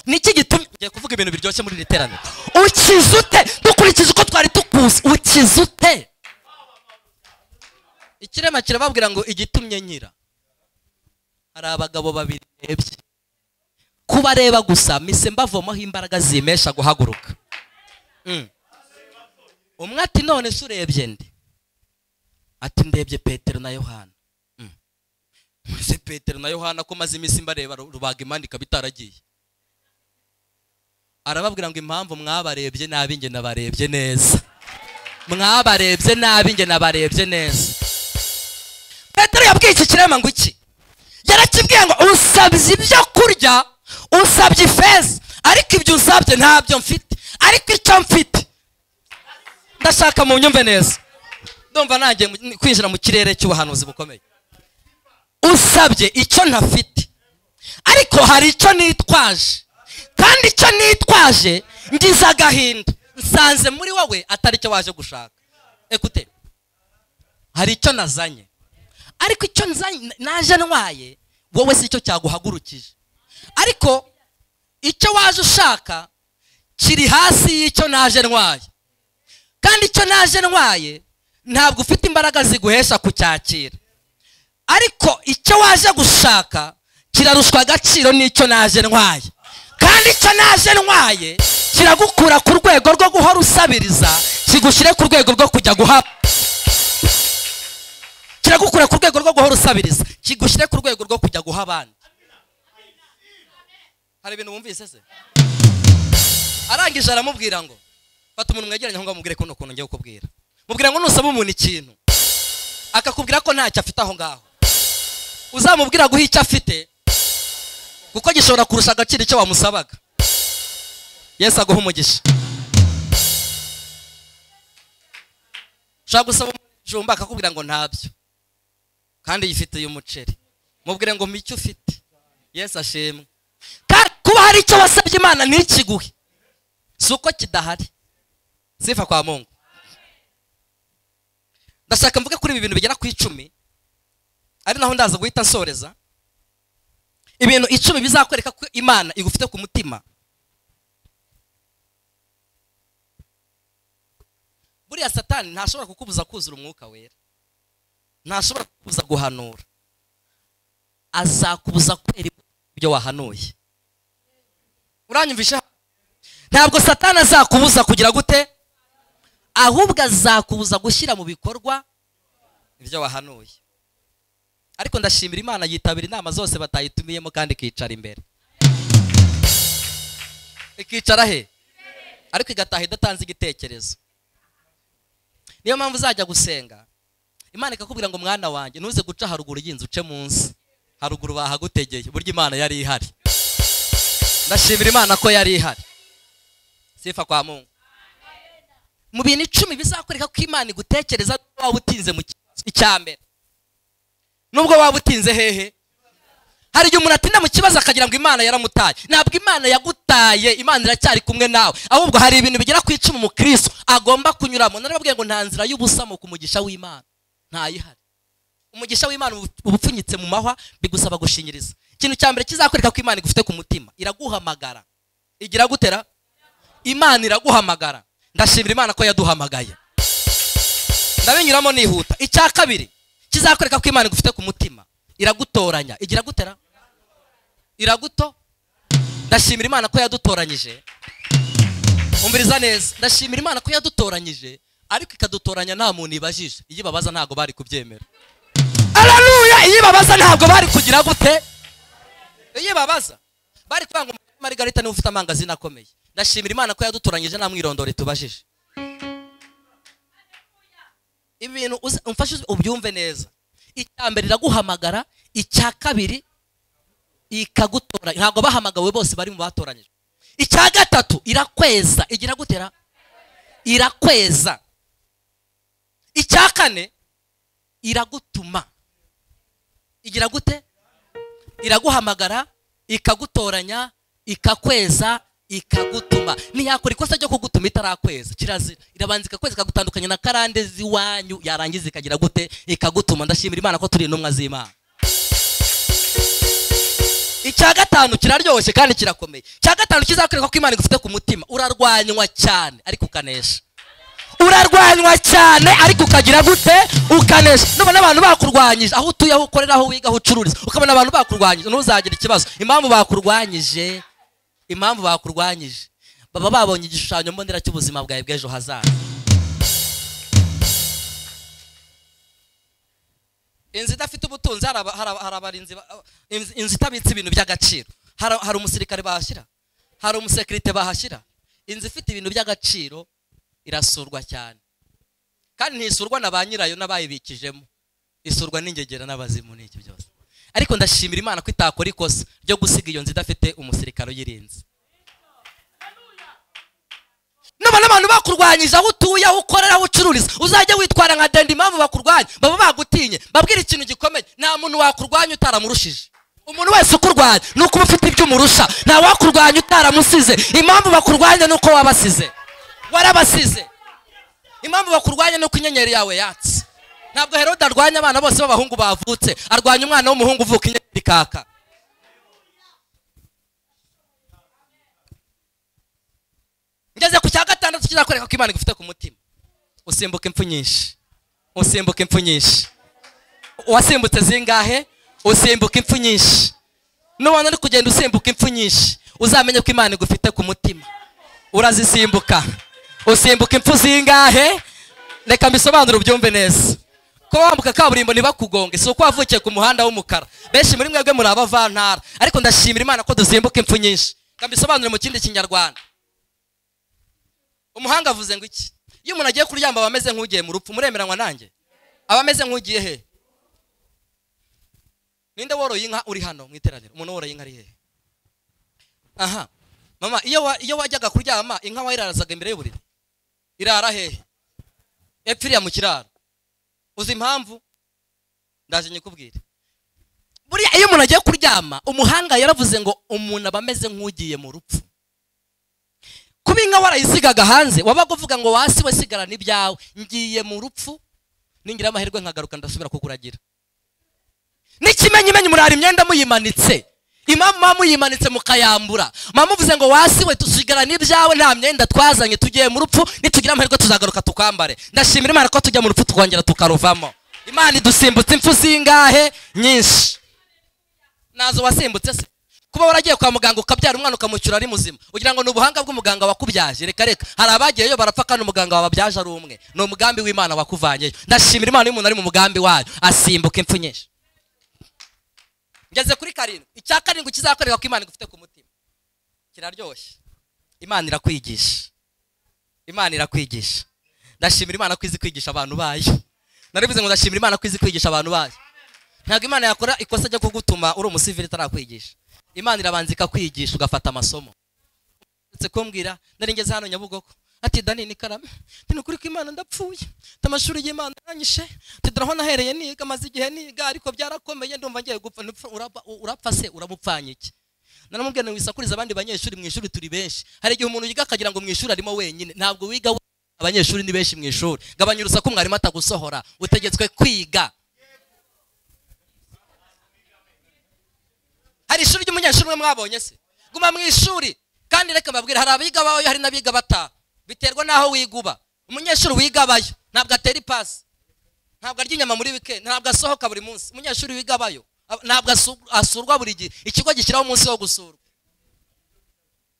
Niki gitumye ngiye kuvuga ibintu biryoshye muri iri teraniro? Ukize ute? Dukurikije uko twari tukuzi, ukize ute? Ikirema kirababwira ngo igitumye nkira, hari abagabo babiri ebye kubareba gusa mise mbavomaho imbaraga zimesha guhaguruka. Umwe ati none se urebye nde? Ati ndebye Petero na Yohana. Ese Petero na Yohana ko maze iminsi mbareba rubaga imana ikaba itaragiye? Arababwira ngo impamvu mwabarebye nabi nge nabarebye neza. Mwabarebye nabi nge nabarebye neza. Petero yabwiye iki kirema ngo iki? Yarakibwiye ngo usabye ibyo kurya, usabye ifeza, ariko ibyo usabye ntabyo mfite, ariko icyo mfite ndashaka mu nyumve neza. Ndumva nanjye kwinjira mu kirere cy'ubuhanuzi bukomeye. Usabye icyo ntafite, ariko hari icyo nitwaje, kandi icyo nitwaje ngize agahinda, nsanze muri wowe atari cyo waje gushaka. Ekute, hari icyo nazanye, ariko icyo nzanye naje ntwaye wowe si cyo cyaguhagurukije, ariko icyo waje ushaka kiri hasi y'icyo naje ntwaye, kandi icyo naje ntwaye ntabwo ufite imbaraga ziguhesha kucyakira, ariko icyo waje gushaka kirarushwa agaciro n'icyo naje ntwaye, kandi icyo naje ntwaye kiragukura ku rwego rwo guhora usabiriza kigushyire ku rwego rwo kujya guha. Kiragukura ku rwego rwo guhora usabiriza kigushyire ku rwego rwo kujya guha abandi. Hari ibintu wumvise se? Arangije aramubwira ngo fata umuntu mwegeranye aho ngaho mubwire kuno kuntu ngiye kukubwira. Mubwira ngo nusaba umuntu ikintu akakubwira ko ntacyo afite aho ngaho, uzamubwira guha icyo afite kuko gishobora kurusha agaciro icyo wamusabaga. Yesu aguha umugisha. Ushobora gusaba umujumba akakubwira ngo ntabyo kandi yifitiye umuceri, mubwire ngo mpa icyo ufite. Yesu ashimwe. Kuba hari icyo wasabye Imana ntikiguhe si uko kidahari. Sifa kwa Mungu. Ndashaka mvuge kuri ibi bintu bigera ku 10, ari naho ndaza guhita nsoreza. Ibintu 10 bizakwereka ko Imana igufite ku mutima. Buriya Satani ntashobora kukubuza kuzura umwuka wera, ntashobora kukubuza guhanura, azakubuza kwera ibyo wahanuye. Uranyumvisha? Ntabwo Satani azakubuza kugira gute, ahubwo azakubuza gushyira mu bikorwa ibyo wahanuye. Ariko ndashimira Imana yitabira inama zose batayitumiyemo kandi ikicara imbere. Ikicara he? Ariko igataha idatanze igitekerezo. Niyo mpamvu uzajya gusenga Imana ikakubwira ngo mwana wanjye ntuze guca haruguru y'inzu, uce munsi. Haruguru bahagutegeye, burya Imana yari ihari. Ndashimira Imana ko yari ihari. Sifa kwa Mungu. Mu bintu 10 bizakwereka ko Imana igutekereza waba utinze mu icyambere. Nubwo waba utinze hehe, hari igihe umuntu atinda mu kibazo akagira ngo Imana yaramutaye. Ntabwo Imana yagutaye, Imana iracyari kumwe nawe. Ahubwo hari ibintu bigera ku 10 mu Kristo agomba kunyuramo. Narababwiye ngo nta nzira y'ubusa mu kumugisha w'Imana, ntayihari. Umugisha w'Imana ubupfunyitse mu mahwa, bigusaba gushinyiriza. Ikintu cya mbere kizakwereka ko Imana igufite ku mutima, iraguhamagara. Igira gutera? Imana iraguhamagara. Ndashimira Imana ko yaduhamagaye. Ndabinyuramo nihuta. Icya kabiri kizakwereka ko Imana igufite ku mutima, iragutoranya. Igira gutera? Iraguto. Ndashimira Imana ko yadutoranyije. Umviriza neza. Ndashimira Imana ko yadutoranyije, ariko ikadutoranya nta muntu ibajije. Iyo babaza ntago bari kubyemera. Haleluya! Iyo babaza ntabwo bari kugira gute? Iyo babaza bari kuvuga ngo Margarita ni ufite amangazini akomeye. Ndashimira Imana ko yadutoranyije nta mwirondoro tubajije. Ibintu umfashe ubyumve neza. Icya mbere iraguhamagara, icya kabiri ikagutora. Ntabwo bahamagawe bose bari mu batoranyijwe. Icya gatatu irakweza. Igira gutera? Irakweza. Icya kane iragutuma. Igira gute? Iraguhamagara, ikagutoranya, ikakweza, ikagutuma. Ntiyakora ikosa ryo kugutuma itarakweza. Kirazira. Irabanza ikakweza, ikagutandukanya na karande z'iwanyu, yarangiza ikagira gute? Ikagutuma. Ndashimira Imana ko turi intumwa z'Imana. Icya gatanu kiraryoshye kandi kirakomeye. Icya gatanu kizakwereka ko Imana igufite ku mutima, urarwanywa cyane ariko ukanesha. Urarwanywa cyane ariko ukagira gute? Ukanesha. Nubona abantu bakurwanyije, aho utuye, aho ukorera, aho wiga, aho ucururiza, ukabona abantu bakurwanyije, ntuzagira ikibazo. Impamvu bakurwanyije, impamvu bakurwanyije, baba babonye igishushanyo mbonera cy'ubuzima bwawe bw'ejo hazaza. Inzu idafite ubutunzi, hari abarinzi, inzu itabitse ibintu by'agaciro, hari umusirikare bahashyira, hari umusekirite bahashyira. Inzu ifite ibintu by'agaciro irasurwa cyane, kandi ntisurwa na ba nyirayo n'abayibikijemo, isurwa n'ingegera n'abazimu n'iki byose. Ariko ndashimira Imana ko itakora ikosa ryo gusiga iyo nzu idafite umusirikare uyirinze. Nubona abantu bakurwanyije aho utuye, aho ukorera, aho ucururiza, uzajya witwara nka dende. Impamvu bakurwanya, baba bagutinye. Babwira ikintu gikomeye, nta muntu wakurwanya utaramurushije. Umuntu wese ukurwanya nuko uba ufite ibyo umurusha. Nta wakurwanya utaramusize. Impamvu bakurwanya nuko wabasize, warabasize. Impamvu bakurwanya nuko inyenyeri yawe yatse. Ntabwo Herode arwanya abana bose b'abahungu bavutse, arwanya umwana w'umuhungu uvuka inyenyeri ikaka. Ngeze ku cya gatandatu kizakwereka ko Imana igufite ku mutima, usimbuka impfu nyinshi. Usimbuka impfu nyinshi. Wasimbutse zingahe? Usimbuka impfu nyinshi. Nubona uri kugenda usimbuka impfu nyinshi, uzamenye ko Imana igufite ku mutima. Urazisimbuka. Usimbuka impfu zingahe? Reka mbisobanure ubyumve neza. Ko wambuka kaburimbo ntibakugonge, si uko wavukiye ku muhanda w'umukara. Benshi muri mwebwe muri abavantara, ariko ndashimira Imana ko dusimbuka impfu nyinshi. Reka mbisobanure mu kindi kinyarwanda. Umuhanga avuze ngo iki? Iyo umuntu agiye kuryama aba ameze nk'ugiye mu rupfu. Muremeranywa nanjye? Aba ameze nk'ugiye he? Ninde woroye inka uri hano mu iteraniro? Umuntu woroye inka ari hehe? Aha. Mama, iyo wajyaga kuryama inka wayirarazaga imbere y'uburiri. Irara hehe? Epfiriya mu kiraro. Uzi impamvu? Ndaje nyikubwire. Buriya iyo umuntu agiye kuryama, umuhanga yaravuze ngo umuntu aba ameze nk'ugiye mu rupfu. Kuba inka warayisigaga hanze, wabaga uvuga ngo wasi we sigarana ibyawe, ngiye mu rupfu, ningira amahirwe nkagaruka ndasubira kukuragira. N'ikimenyimenyi murara imyenda muyimanitse, impamvu muyimanitse mukayambura, muvuze ngo wasi we tusigarana ibyawe, nta myenda twazanye, tugiye mu rupfu, nitugira amahirwe tuzagaruka tukambare. Ndashimira Imana ko tujya mu rupfu tukongera tukaruvamo. Imana idusimbutse impfu zingahe nyinshi. Nazo wasimbutse se? Kuba waragiye kwa muganga ukabyara umwana ukamucyura ari muzima, ugira ngo ni ubuhanga bw'umuganga wakubyaje? Reka reka, hari abagiyeyo barapfa kandi umuganga wababyaje ari umwe. Ni umugambi w'Imana wakuvanyeyo. Ndashimira Imana iyo umuntu ari mu mugambi wayo asimbuka impfu nyinshi. Ngeze kuri karindwi. Icya karindwi kizakwereka ko Imana igufite ku mutima kiraryoshye. Imana irakwigisha. Imana irakwigisha. Ndashimira Imana ko izi kwigisha abantu bayo. Narivuze ngo ndashimira Imana ko izi kwigisha abantu bayo. Ntabwo Imana yakora ikosa ryo kugutuma uri umusivili itarakwigisha. Imana irabanza ikakwigisha ugafata amasomo. Ndetse kumbwira nari ngeze hano Nyabugogo, ati Dani ni karame, ati nukuri ko Imana ndapfuye, amashuri y'Imana aranyishe, ati dore aho nahereye niga, maze igihe niga ariko byarakomeye, ndumva ngiye gupfa. Urapfa se uramupfanye iki? Naramubwiye ngo wisakurize abandi banyeshuri mu ishuri turi benshi. Hari igihe umuntu yiga akagira ngo mu ishuri arimo wenyine. Ntabwo wiga, abanyeshuri ni benshi mu ishuri. Gabanya urusaku mwarimu atagusohora, utegetswe kwiga. Hari ishuri ry'umunyeshuri umwe mwabonye se? Guma mu ishuri. Kandi reka mbabwire, hari abiga bayo hari n'abiga bataha, biterwa n'aho wiga uba. Umunyeshuri wiga abayo ntabwo atera ipasi, ntabwo arya inyama muri weekend, ntabwo asohoka buri munsi. Umunyeshuri wiga abayo ntabwo asurwa buri gihe, ikigo gishyiraho umunsi wo gusurwa.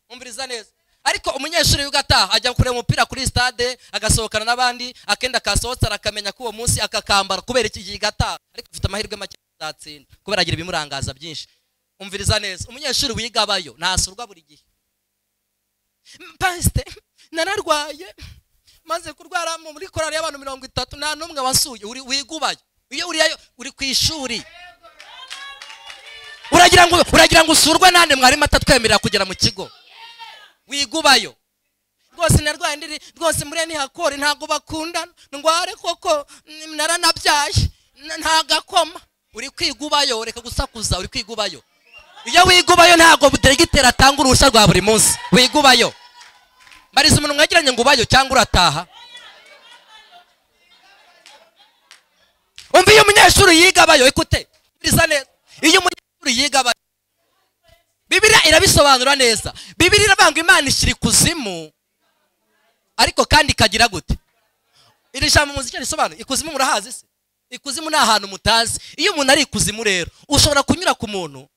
Umviriza neza. Ariko umunyeshuri wiga ataha ajya kureba umupira kuri stade, agasohokana n'abandi, akenda kasohotse arakamenya ko uwo munsi akakambara kubera iki gihe ataha, ariko afite amahirwe make azatsinda kubera agira ibimurangaza byinshi. Umviriza neza, umunyeshuri wiga abayo ntasurwa buri gihe. Pasite nararwaye, maze kurwara muri korali y'abantu 30 nta n'umwe wasuye. Uri wigubayo, iyo uriyayo uri ku ishuri, uragira ngo usurwe nande mwarimu atatwemerera kugera mu kigo? Wigubayo rwose, narwaye ndiri rwose muri ntihakore, ntabwo bakundana, ndware koko naranabyaye ntagakoma. Uri kwigubayo, reka gusakuza, uri kwigubayo. Iyo wigubayo ntabwo diregiteri atanga uruhushya rwa buri munsi. Wigubayo. Mbariza umuntu mwegeranye ngo ubayo cyangwa urataha. Umva iyo umunyeshuri yiga abayo, ekute, umviriza neza. Iyo umunyeshuri yiga abayo, Bibiliya irabisobanura neza. Bibiliya iravuga ngo Imana ishyira ikuzimu, ariko kandi ikagira gute? Iri jambo muzi icyo risobanuye? Ikuzimu murahazi se? Ikuzimu ni ahantu mutazi. Iyo umuntu ari ikuzimu rero, ushobora kunyura ku muntu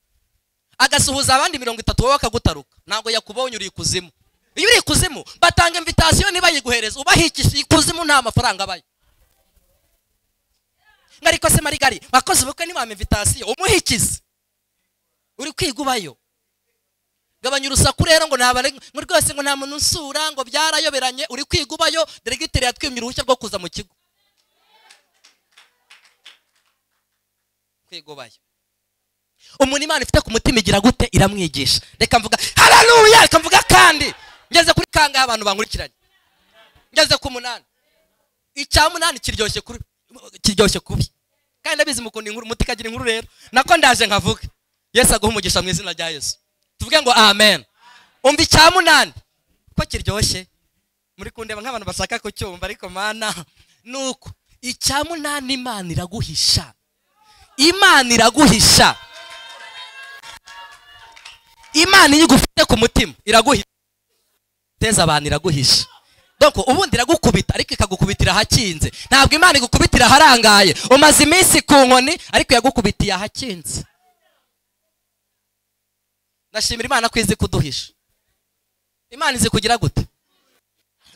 agasuhuza abandi 30 wowe akagutaruka, ntabwo yakubonye, uri ikuzimu. Iyo uri ikuzimu batanga invitation ntibayiguhereze, ubahikisha ikuzimu nta mafaranga abayo. Ngariko se marigari wakoze ubukwe ntibampa invitation, umuhikize uri kwigubayo. Gabanya urusaku rero ngo ntabare ngo rwose ngo nta muntu unsura ngo byarayoberanye, uri kwigubayo. Diregiteri yatwimye uruhushya rwo kuza mu kigo. Kwigubayo. Umuntu Imana ifite ku mutima igira gute? Iramwigisha. Reka mvuga haleluya, reka mvuga kandi. Ngeze kuri kangahe abantu bankurikiranye? Ngeze ku 8. Icya 8 kiryoshye kuri, kiryoshye kubi. Kandi ndabizi mukunda inkuru, mutikagira inkuru rero. Nako ndaje nkavuga. Yesu aguhe umugisha mu izina rya Yesu. Tuvuge ngo amen. Umva icya 8 ko kiryoshye. Muri kundeba nk'abantu bashaka kucyumva, ariko mana nuko icya 8 Imana iraguhisha. Imana iraguhisha. Imana iyo igufite ku mutima iraguhisha. Teza abantu iraguhisha. Donc ubundi iragukubita ariko ikagukubitira ahakinze. Ntabwo Imana igukubitira aharangaye. Umaze iminsi ku nkoni ariko yagukubitiye ahakinze. Ndashimira Imana ko izi kuduhisha. Imana izi kugira gute?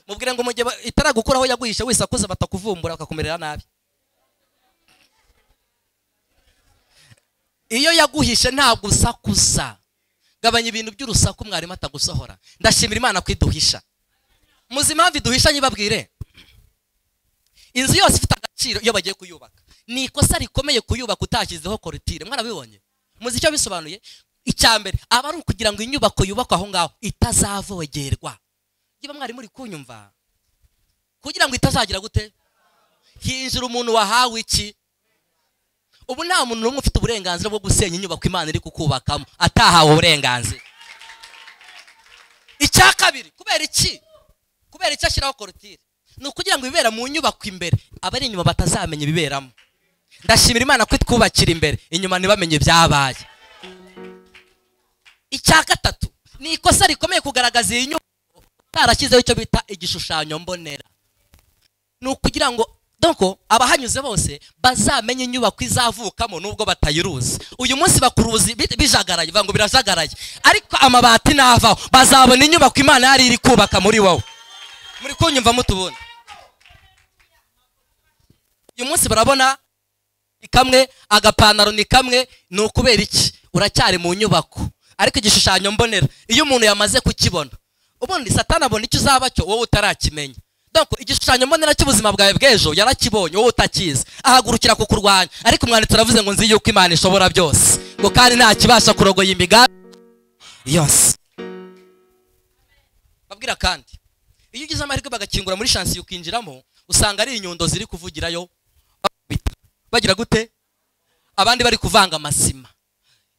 Mubwire ngo mujye itaragukuraho yaguhisha wisakuza batakuvumbura bakakumerera nabi. Iyo yaguhishe ntabwo usakuza. Gabanya ibintu by'urusaku mwarimu atagusohora. Ndashimira Imana ko iduhisha. Muzi impamvu iduhisha nyibabwire? Inzu yose ifite agaciro iyo bagiye kuyubaka. Ni ikosa rikomeye kuyubaka utashyizeho korutire. Mwarabibonye? Muzi icyo bisobanuye? Icya mbere aba ari ukugira ngo inyubako yubakwa aho ngaho itazavogerwa. Niba mwari muri kunyumva, kugira ngo itazagira gute? Hinjira umuntu wahawe iki? Ubu nta muntu n'umwe ufite uburenganzira bwo gusenya inyubako Imana iri kukubakamo atahawe uburenganzira. Icya kabiri, kubera iki? Kubera icyo ashyiraho korotire ni ukugira ngo ibibera mu nyubako imbere abari inyuma batazamenya ibiberamo. Ndashimira Imana ko itwubakira imbere, inyuma ntibamenye ibyabaye. Icya gatatu, ni ikosa rikomeye kugaragaza iyi nyubako utarashyizeho icyo bita igishushanyo mbonera. Ni ukugira ngo donc abahanyuze bose bazamenye inyubako izavukamo nubwo batayiruzi. Uyu munsi bakuruzi bijagaraye, bavuga ngo birajagaraye, ariko amabati navaho bazabona inyubako Imana yari iri kubaka muri wowe. Muri kunyumva mutubona. Uyu munsi barabona ikamwe agapantaro ni kamwe, ni ukubera iki? Uracyari mu nyubako. Ariko igishushanyo mbonera iyo umuntu yamaze kukibona, ubundi Satani abona icyo uzaba cyo wowe utarakimenya. Donc igishushanyo mbonera cy'ubuzima bwawe bw'ejo yarakibonye wowe utakizi, ahagurukira kukurwanya. Ariko umwanditsi aravuze ngo nzi yuko Imana ishobora byose, ngo kandi nta kibasha kurogoya imigambi yose. Babwira kandi iyo ugize amahirwe bagakingura muri chance ukinjiramo, usanga ari inyundo ziri kuvugirayo bagira gute, abandi bari kuvanga amasima.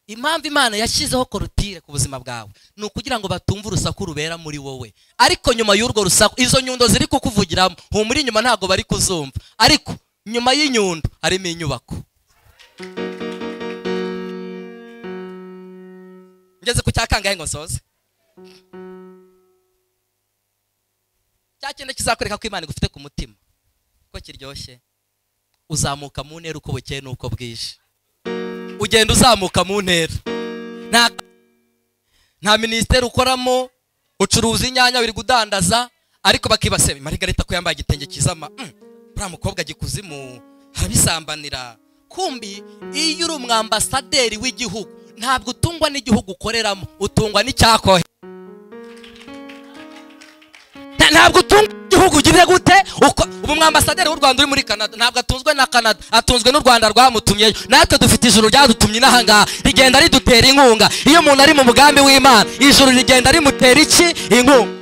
Impamvu Imana yashyizeho korotire ku buzima bwawe ni ukugira ngo batumve urusaku rubera muri wowe. Ariko nyuma y'urwo rusaku, izo nyundo ziri kukuvugiramo, humura inyuma ntabwo bari kuzumva, ariko nyuma y'inyundo harimo inyubako. Ngeze ku cyakangahe ngo nsoze? Cya kintu kizakwereka ko Imana igufite ku mutima ko kiryoshye, uzamuka mu ntera uko bukeye n'uko bwije. Ugenda uzamuka mu ntera. Nta ministeri ukoramo, ucuruza inyanya wiri gudandaza, ariko bakibasema Margarita ko yambaye igitenge kizama, uriya mukobwa gikuzimu harabisambanira. Kumbi iyo uri umwambasaderi w'igihugu ntabwo utungwa n'igihugu ukoreramo, utungwa n'icyakohe. Ntabwo utungwa igihugu ugize gute? Ubu mwambasaderi w'u Rwanda uri muri Canada ntabwo atunzwe na Canada, atunzwe n'u Rwanda rwamutumyeyo. Natwe dufite ijuru ryadutumye inahangaha, rigenda ridutera inkunga. Iyo umuntu ari mu mugambi w'Imana, ijuru rigenda rimutera iki? Inkunga.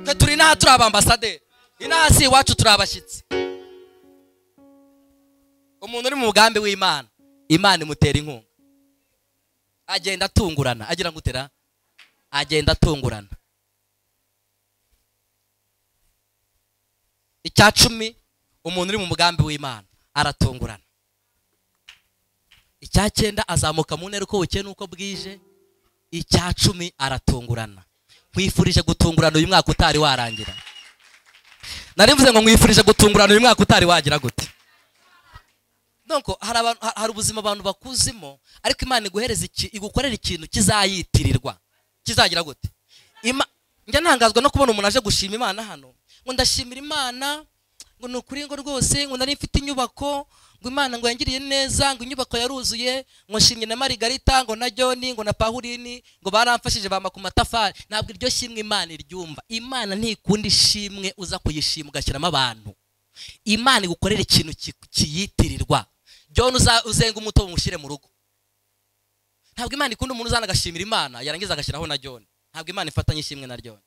Twe turi inaha turi abambasaderi, inaha si iwacu, turi abashyitsi. Umuntu uri mu mugambi w'Imana, Imana imutera inkunga, agenda atungurana, agira ngutera, agenda atungurana. Icya 10, umuntu uri mu mugambi w'Imana aratungurana. Icya 9, azamuka mu ntera uko bukeye n'uko bwije. Icya 10, aratungurana. Nkwifurije gutungurana uyu mwaka utari warangira. Nari mvuze ngo nkwifurije gutungurana uyu mwaka utari wagira gute. Donc hari ubuzima abantu bakuzimo, ariko Imana iguhereza iki, igukorera ikintu kizayitirirwa, kizagira gute. Njya ntangazwa no kubona umuntu aje gushima Imana hano, ngo ndashimira Imana ngo ni ukuri ngo rwose ngo nari mfite inyubako, ngo Imana ngo yangiriye neza, ngo inyubako yaruzuye, ngo nshimye na Margarita ngo na John ngo na Pahurini ngo baramfashije bampa ku matafari. Ntabwo iryo shimwe Imana iryumva. Imana ntikunda ishimwe uza kuyishima ugashyiramo abantu. Imana igukorera ikintu kiyitirirwa. John uzenga umuto umushyire mu rugo. Ntabwo Imana ikunda umuntu uzana agashimira Imana yarangiza agashyiraho na John. Ntabwo Imana ifatanya ishimwe na John.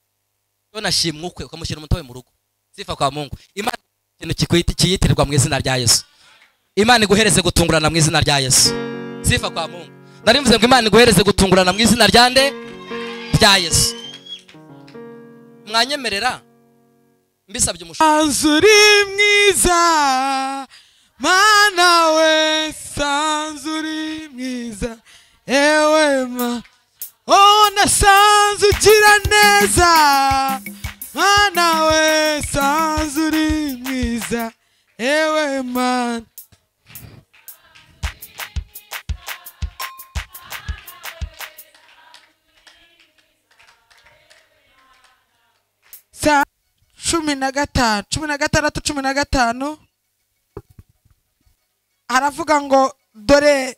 John ashimwe ukwe ukamushyira umutobe mu rugo. Sifa kwa Mungu. Imana ikintu kiyitirirwa mu izina rya Yesu. Imana iguhereze gutungurana mu izina rya Yesu. Sifa kwa Mungu. Nari mvuze ngo Imana iguhereze gutungurana mu izina rya nde? Rya Yesu. Mwanyemerera mbisabye umushumba. Sanzuri mwiza Mana we, sanzuri mwiza ewe ma, oh na sanzu ugira neza Mana we, sanzuri mwiza ewe man. Sa 15, 16, 15 aravuga ngo dore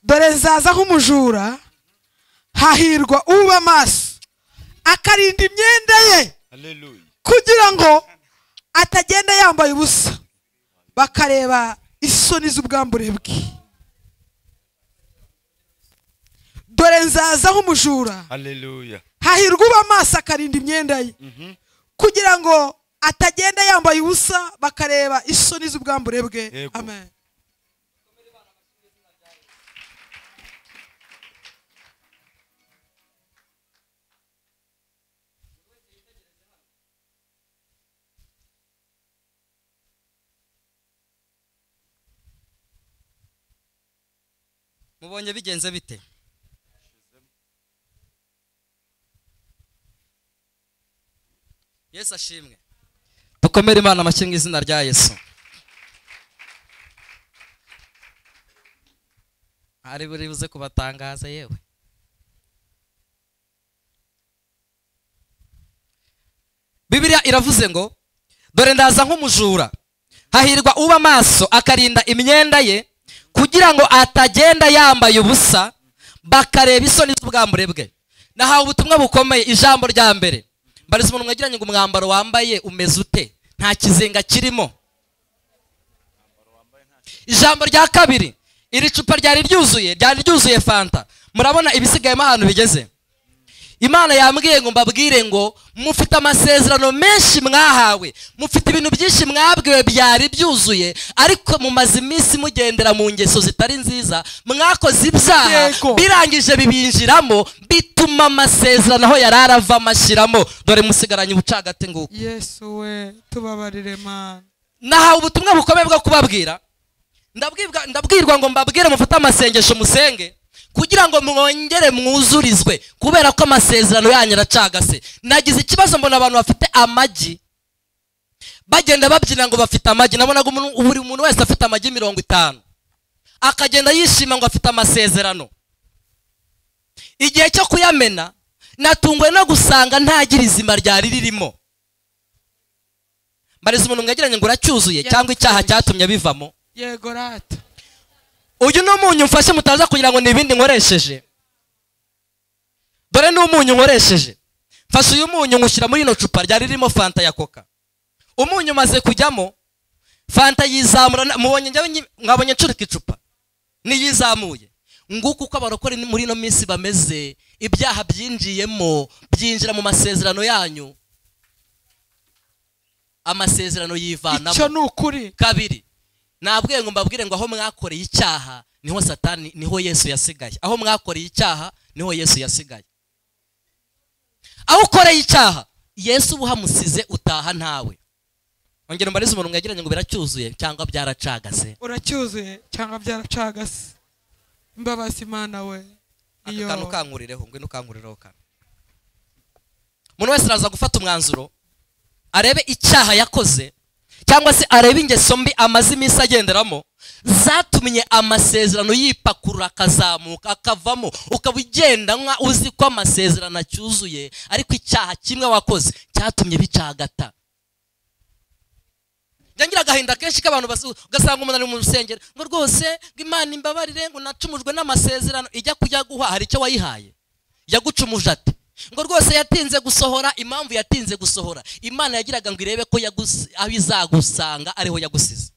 dore nzaza nk'umujura, hahirwa uba maso akarinda imyenda ye. Haleluya. Kugira ngo atagenda yambaye ubusa bakareba isoni z'ubwambure bwe. Dore nzaza nk'umujura. Haleluya. Hahirwa uba maso akarinda imyenda ye. Kugira ngo atagenda yambaye ubusa bakareba isoni z'ubwambure bwe. Amen. Mubonye bigenze bite? Yesu ashimwe. Dukomere Imana amashyi mu izina rya Yesu. Ari buri buze kubatangaza yewe. Bibiliya iravuze ngo dore ndaza nk'umujura, hahirwa uba maso akarinda imyenda ye, kugira ngo atagenda yambaye ubusa bakareba isoni z'ubwambure bwe. Nahawe ubutumwa bukomeye. Ijambo rya mbere, mbariza umuntu mwegeranye ngo umwambaro wambaye umeze ute? Nta kizinga kirimo. Ijambo rya kabiri, iri cupa ryari ryuzuye, ryari ryuzuye fanta. Murabona ibisigayemo ahantu bigeze. Imana yambwiye ngo mbabwire ngo mufite amasezerano menshi mwahawe, mufite ibintu byinshi mwabwiwe byari byuzuye, ariko mumaze iminsi mugendera mu ngeso zitari nziza, mwakoze ibyaha birangije bibinjiramo, bituma amasezerano aho yari arava amashyiramo. Dore musigaranye ubucagate nguko. Yesu we tubabarire Mana. Nahawe ubutumwa bukomeye bwo kubabwira. Ndabwirwa ngo mbabwire mufate amasengesho musenge, kugira ngo mwongere mwuzurizwe, kubera ko amasezerano yanyu aracagase. Nagize ikibazo mbona abantu bafite amagi bagenda babyina ngo bafite amagi. Nabonaga buri muntu wese afite amagi 50, akagenda yishima ngo afite amasezerano. Igihe cyo kuyamena natungwe no gusanga ntagira izima ryari ririmo. Mbariza umuntu mwegeranye ngo uracyuzuye cyangwa icyaha cyatumye bivamo. Yego rata. Uyu ni umunyu mfashe mutaza kugira ngo ni ibindi nkoresheje. Dore ni umunyu nkoresheje. Mfashe uyu munyu nkushyira muri ino cupa ryari ririmo fanta ya coca. Umunyu umaze kujyamo, fanta yizamura. Mubonye njyewe mwabonye ncurika icupa niyizamuye. Nguko uko abarokore muri ino minsi bameze, ibyaha byinjiyemo byinjira mu masezerano yanyu, amasezerano yivanamo. Icyo ni ukuri. Kabiri, nabwiye ngo mbabwire ngo aho mwakoreye icyaha niho Satani, niho Yesu yasigaye. Aho mwakoreye icyaha niho Yesu yasigaye. Aho ukoreye icyaha Yesu uhamusize utaha ntawe. Ongera umbarize umuntu mwegeranye ngo biracyuzuye cyangwa byaracagase. Uracyuzuye cyangwa byaracagase. Imbabazi Imana we. Iyo akantu kankurireho, ngwino kankurireho kana. Umuntu wese araza gufata umwanzuro arebe icyaha yakoze, cyangwa se arebe ingeso mbi amaze iminsi agenderamo zatumye amasezerano yipakurura akazamuka akavamo, ukaba ugenda nka uzi ko amasezerano acyuzuye, ariko icyaha kimwe wakoze cyatumye bicagata. Ngira agahinda kenshi k'abantu ugasanga umuntu ari mu rusengero ngo rwose ngo Imana imbabarire ngo nacumujwe n'amasezerano. Ijya kujya guha hari icyo wayihaye, yagucumuje ate? Ngo rwose yatinze gusohora. Impamvu yatinze gusohora, Imana yagiraga ngo irebe ko aho izagusanga ariho yagusize.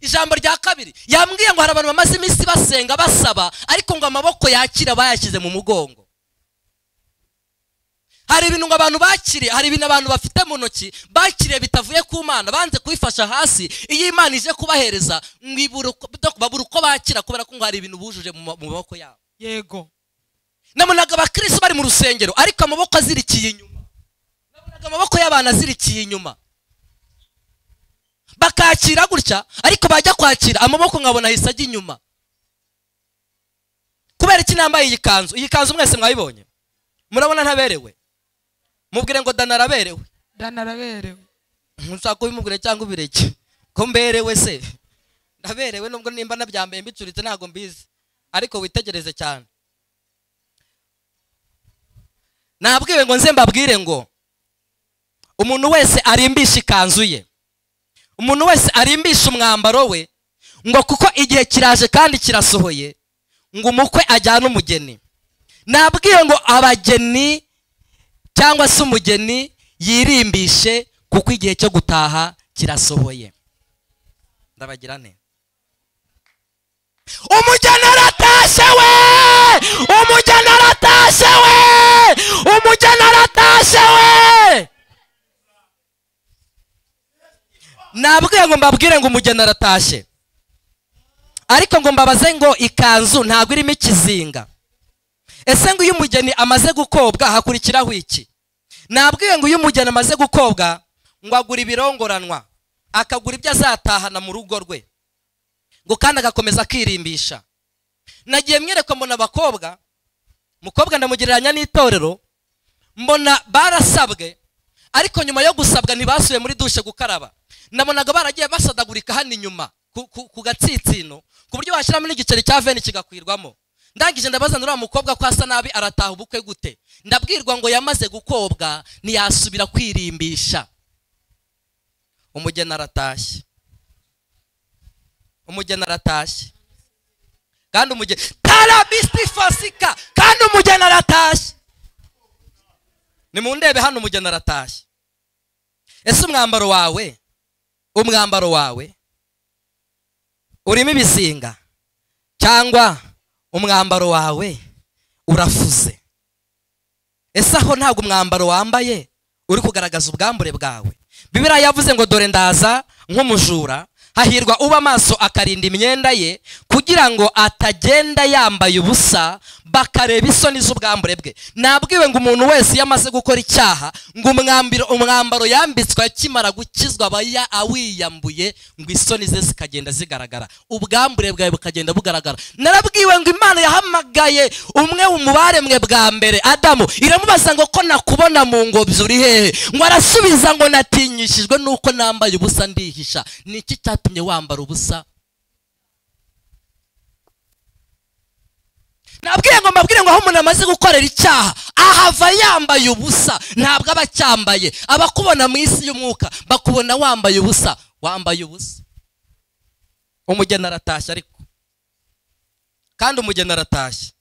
Ijambo rya kabiri yambwiye ngo hari abantu bamaze iminsi basenga basaba, ariko ngo amaboko yakira bayashyize mu mugongo. Hari ibintu ngo abantu bakiriye, hari ibintu abantu bafite mu ntoki bakiriye bitavuye ku Mana, banze kubifasha hasi. Iyo Imana ije kubahereza babura uko bakira, kubera ko ngo hari ibintu bujuje mu maboko yabo. Yego. Nabonaga abakristo bari mu rusengero ariko amaboko azirikiye inyuma. Nabonaga amaboko y'abantu azirikiye inyuma, bakakira gutya, ariko bajya kwakira amaboko nkabona ahise ajya inyuma. Kubera iki nambaye iyi kanzu? Iyi kanzu mwese mwayibonye, murabona ntaberewe? Mubwire ngo Dana araberewe. Dana araberewe. Ntushaka kubimubwira cyangwa ubireke ko mberewe se? Ndaberewe nubwo nimba nabyambaye mbicuritse ntago mbizi, ariko witegereze cyane. Nabwiwe ngo nze mbabwire ngo umuntu wese arimbisha ikanzu ye, umuntu wese arimbisha umwambaro we, ngo kuko igihe kiraje kandi kirasohoye ngo umukwe ajyane umugeni. Nabwiwe ngo abageni cyangwa se umugeni yirimbishe kuko igihe cyo gutaha kirasohoye. Ndabagira nte? Umugeni aratashe we! Umugeni aratashe we! Umugeni aratashe we! Nabwiye ngo mbabwire ngo umugeni aratashe, ariko ngo mbabaze ngo ikanzu ntabwo irimo ikizinga. Ese ngo iyo umugeni amaze gukobwa hakurikiraho iki? Nabwiye ngo iyo umugeni amaze gukobwa ngo agura ibirongoranwa, akagura ibyo azatahana mu rugo rwe. Ngo kandi agakomeza akirimbisha. Nagiye mwereka mbona abakobwa, mukobwa ndamugereranya n'itorero, mbona barasabwe ariko nyuma yo gusabwa ntibasuye muri dushe gukaraba. Nabonaga baragiye basadagurika hano inyuma ku gatsitsino, ku buryo washyiramo n'igiceri cya veni kigakwirwamo. Ndangije ndabaza nuriya mukobwa ko asa nabi arataha ubukwe gute? Ndabwirwa ngo yamaze gukobwa ntiyasubira kwirimbisha. Umugeni aratashye. Umugeni aratashye. Kandi umugeni tarabistifasika, kandi umugeni aratashye. Nimundebe hano, umugeni aratashye. Ese umwambaro wawe, umwambaro wawe urimo ibizinga cyangwa umwambaro wawe urafuze? Ese aho ntabwo umwambaro wambaye uri kugaragaza ubwambure bwawe? Bibiliya yavuze ngo dore ndaza nk'umujura, hahirwa uba amaso akarinda imyenda ye, kugira ngo atagenda yambaye ubusa bakareba isoni z'ubwambure bwe. Nabwiwe ngo umuntu wese iyo amaze gukora icyaha, ngo umwambaro yambitswe akimara gukizwa aba awiyambuye, ngo isoni ze zikagenda zigaragara, ubwambure bwawe bukagenda bugaragara. Narabwiwe ngo Imana yahamagaye umwe mu baremwe bwa mbere, Adamu, iramubaza ngo ko nakubona mu ngobyi uri hehe? Ngo arasubiza ngo natinyishijwe nuko nambaye ubusa ndihisha. Ni iki cyatumye wambara ubusa? Nabwiye ngo mbabwire ngo aho umuntu amaze gukorera icyaha ahava yambaye ubusa, ntabwo aba acyambaye. Abakubona mu isi y'umwuka bakubona wambaye ubusa, wambaye ubusa. Umugeni aratashye ariko. Kandi umugeni aratashye.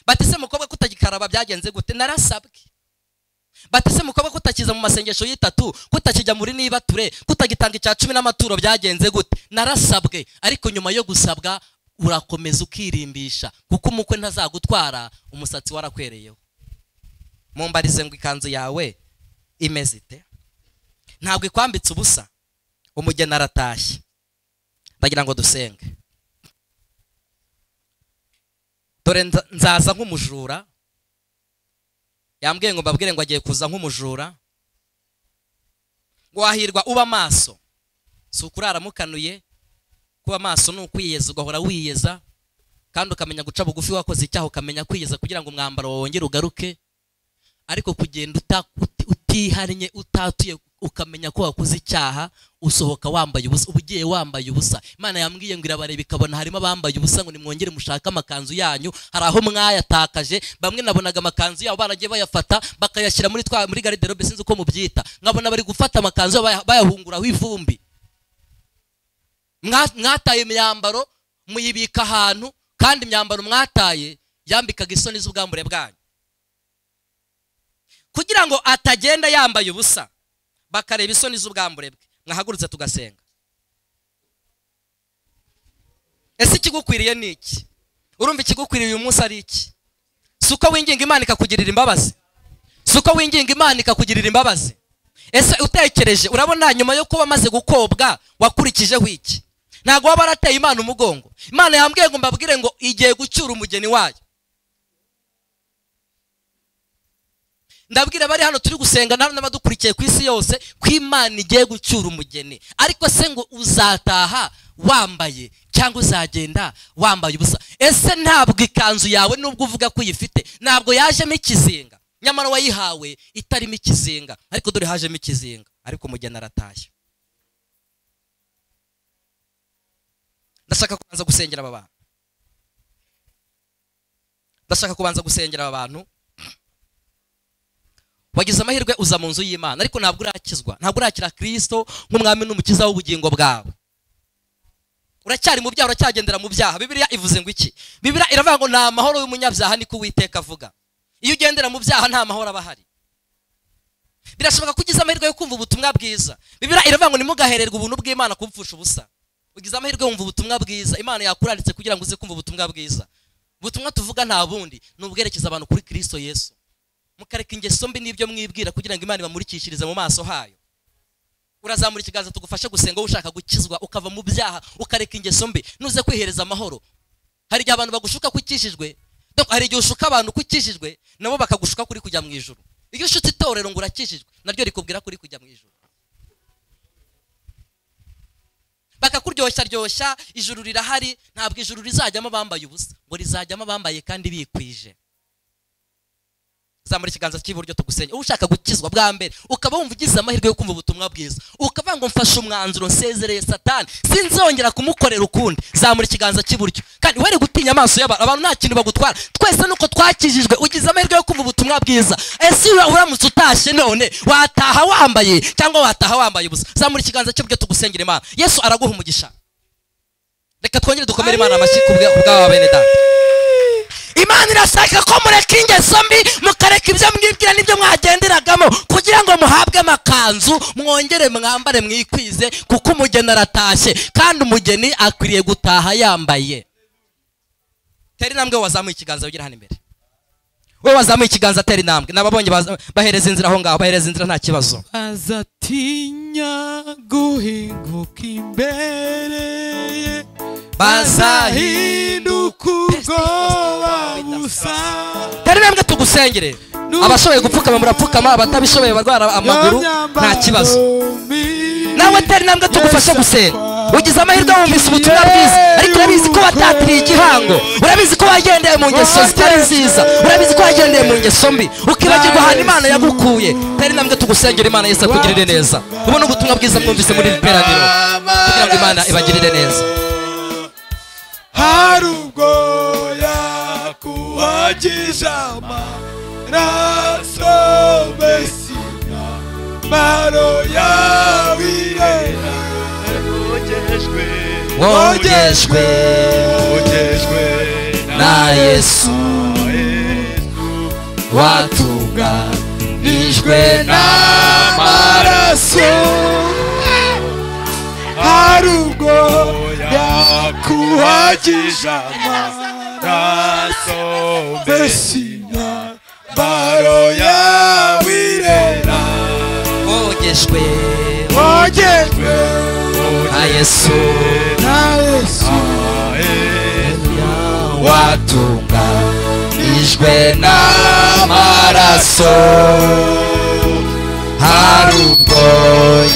Batise mukobwa kutagikaraba byagenze gute? Narasabwe. Batise mukobwa kutakiza mu masengesho y'itatu, kutakijya muri nibature, kutagitanga icya 10 n'amaturo byagenze gute? Narasabwe. Ariko nyuma yo gusabwa urakomeza ukirimbisha, kuko umukwe ntazagutwara umusatsi warakwereyeho. Mumbarize ngo ikanzu yawe imeze ite? Ntabwo ikwambitse ubusa. Umugeni aratashye. Ndagira ngo dusenge. Dore nzaza nk'umujura. Yambwiye ngo mbabwire ngo agiye kuza nk'umujura. Ngo wahirwa uba maso. Si ukurara mukanuye, kuba maso ni ukwiyeza, ugahora wiyeza, kandi ukamenya guca bugufi wakoze icyaha, ukamenya kwiyeza kugira ngo umwambaro wongere ugaruke. Ariko kugenda utihannye, utatuye, ukamenya ko wakoze icyaha, usohoka wambaye ubusa, ubugiye wambaye ubusa. Imana yambwiye ngo irabareba ikabona harimo abambaye ubusa, ngo nimwongere mushake amakanzu yanyu. Hari aho mwayatakaje. Bamwe nabonaga amakanzu yabo baragiye bayafata bakayashyira muri garderobe, sinzi uko mubyita. Nkabona bari gufata amakanzu bayahunguraho ivumbi. Mwataye imyambaro muyibika ahantu, kandi imyambaro mwataye yambikaga isoni z'ubwambure bwanyu, kugira ngo atagenda yambaye ubusa bakareba isoni z'ubwambure bwe. Mwahagurutse tugasenga. Ese ikigukwiriye ni iki? Urumva ikigukwiriye uyu munsi ari iki? Si uko winginga Imana ikakugirira imbabazi? Si uko winginga Imana ikakugirira imbabazi? Ese utekereje, urabona nyuma yo kuba amaze gukobwa wakurikijeho iki? Ntabwo waba warateye Imana umugongo. Imana yambwiye ngo mbabwire ngo igiye gucyura umugeni wayo. Ndabwira bari hano turi gusenga n'abadukurikiye ku isi yose ko Imana igiye gucyura umugeni. Ariko se ngo uzataha wambaye cyangwa uzagenda wambaye ubusa? Ese ntabwo ikanzu yawe nubwo uvuga ko uyifite ntabwo yajemo ikizinga? Nyamara wayihawe itarimo ikizinga, ariko dore hajemo ikizinga. Ariko umugeni aratashye. Ndashaka kubanza gusengera aba bantu. Ndashaka kubanza gusengera aba bantu. Wagize amahirwe uza mu nzu y'Imana, ariko ntabwo urakizwa, ntabwo urakira Kristo nk'umwami n'umukiza w'ubugingo bwawe. Uracyari mu byaha, uracyagendera mu byaha. Bibiliya ivuze ngo iki? Bibiliya iravuga ngo nta mahoro y'umunyabyaha, niko Uwiteka avuga. Iyo ugendera mu byaha nta mahoro aba ahari. Birashoboka ko ugize amahirwe yo kumva ubutumwa bwiza. Bibiliya iravuga ngo ntimugahererwe ubuntu bw'Imana kubupfusha ubusa. Ugize amahirwe wumva ubutumwa bwiza, Imana yakuraritse kugira ngo uze kumva ubutumwa bwiza. Ubutumwa tuvuga nta bundi, ni ubwerekeza abantu kuri Kristo Yesu. Mukareka ingeso mbi n'ibyo mwibwira kugira ngo Imana ibamurikishirize mu maso hayo. Urazamura ikiganza tugufashe gusenga ushaka gukizwa, ukava mu byaha, ukareka ingeso mbi, nuze kwihereza amahoro. Hari igihe abantu bagushuka kukishijwe, hari igihe ushuka abantu kukishijwe, nabo bakagushuka kuri kujya mu ijuru. Iyo ushutse itorero ngo urakishijwe, naryo rikubwira kuri kujya mu ijuru. Bakakuryoshya ryoshya, ijuru rirahari, ntabwo ijuru rizajyamo bambaye ubusa, ngo rizajyamo bambaye kandi bikwije. Zamura ikiganza cy'iburyo tugusenya. Ushaka gukizwa bwa mbere, ukaba wumva ugize amahirwe yo kumva ubutumwa bwiza, ukavuga ngo mfashe umwanzuro nsezereye Satani, sinzongera kumukorera ukundi. Zamura ikiganza cy'iburyo. Kandi wari gutinya amaso y'abantu, abantu nta kintu bagutwara. Twese nuko twakijijwe, ugize amahirwe yo kumva ubutumwa bwiza. Ese uramutse utashye none, wataha wambaye cyangwa wataha wambaye ubusa? Zamura ikiganza cy'iburyo tugusengera Imana. Yesu araguha umugisha. Reka twongere dukomere Imana amashyi kubw'aba bene data. Imana irashaka ko mureka ingeso mbi, mukareka ibyo mwibwira n'ibyo mwagenderagamo, kugira ngo muhabwe amakanzu, mwongere mwambare mwikwize, kuko umugeni aratashye, kandi umugeni akwiriye gutaha yambaye. Tera intambwe wazamuye ikiganza ugira hano imbere. We wazamuye ikiganza tera intambwe. Nababonye bahereza inzira aho ngaho, bahereza inzira nta kibazo. Bazatinya guhinguka imbere ye, bazahinduka ubwoba busa. Tera intambwe tugusengere. Abashoboye gupfukama murapfukama, abatabishoboye barwara amaguru nta kibazo. Nawe tera intambwe tugufashe gusenga. Ugize amahirwe wumvise ubutumwa bwiza, ariko urabizi ko watatiriye igihango, urabizi ko wagendeye mu ngeso zitari nziza, urabizi ko wagendeye mu ngeso mbi, ukibagirwa ahantu Imana yagukuye. Tera intambwe tugusengera Imana Yesu akugirire neza. Ubu ni ubutumwa bwiza mwumvise muri iri teraniro, kugira ngo Imana ibagirire neza. Hari ubwo yakuhagije amaraso Mesiya, maro yawe irera. Wogejwe na Yesu, watunganijwe n'amaraso. Hari ubwo yakuhagije amaraso Mesiya, maro yawe irera. Wogejwe na Yesu, watunganijwe n'amaraso. Hari ubwo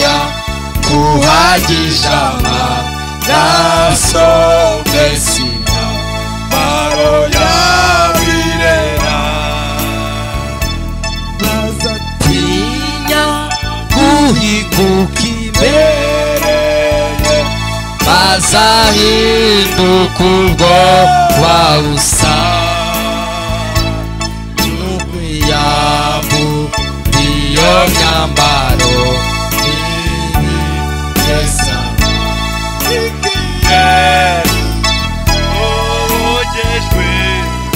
yakuhagije amaraso Mesiya, maro yawe irera. Bazatinya guhinguka imbere, bazahinduka ubwoba busa. N'ukwiyambu iyo myambaro myiza.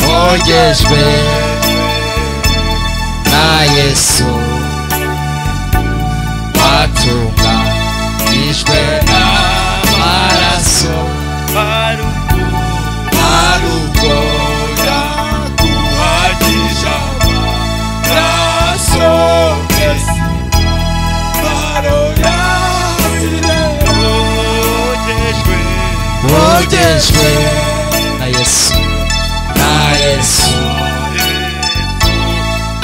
Wogejwe na Yesu, watunganijwe n'amaraso. Hari ubwo yakuhagije amaraso Mesiya, maro yawe irera. Wogejwe na Yesu, na Yesu,